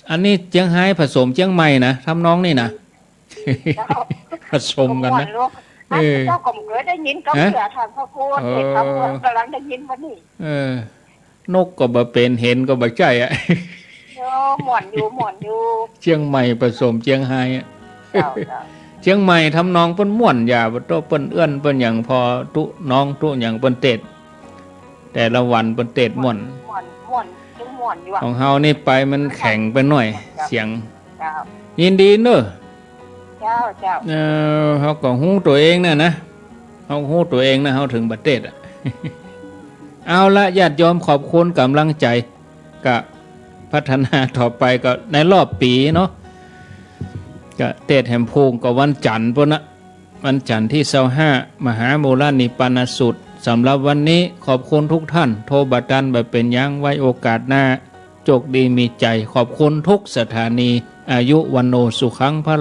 อันนี้เจียงฮายผสมเจียงใหม่นะ ทำนองนี่นะ เจ้า ผสมกั๋นนะ เออ เจ้าก็บ่เกยได้ยิน ก็ ฮะ เผื่อต้านพระครู เออ เตสน์ทำเมืองก๋ำลังได้ยินวันนี้ เออ นกก็บ่เป๋น เห็นก็บ่ใจ้อะ โอ้ ม่วนอยู่ ม่วนอยู่ เจียงใหม่ผสมเจียงฮายอะ เจ้า เจ้า เจียงใหม่ทำนองเปิ้นม่วน อย่าบ่โต้เปิ้นเอื้อนเปิ้นหยัง ผ่อตุ๊น้องตุ๊หยังเปิ้นเตสน์ แต่ละวันเปิ้นเตสน์ม่วน ม่วน ม่วน จึงม่วนอยู่อะ ของเฮานี่ไปมันแข็งไปหน่อย เจ้า เสียง เจ้า ยินดีเน้อ เจ้า เจ้า เออ เฮาก็ฮู้ตั๋วเองน่ะนะ เฮาฮู้ตั๋วเองนะ เฮาเถิงบ่เตสน์อะ เอาละ ญาติโยม ขอบคุณก๋ำลังใจ๋ ก็พัฒนาต่อไปก็ในรอบปี๋เนาะ ก็เตสน์แหมภูมิก็วันจันทร์ปู้นนะ วันจันทร์ตี้ซาวห้า มหามูลนิปปานสูตร สำหรับวันนี้ขอบคุณทุกท่าน โทรบ่ตันบ่เป๋นหยัง ไว้โอกาสหน้า โจคดีมีใจ๋ ขอบคุณทุกสถานี อายุวัณโณสุขังพะลัง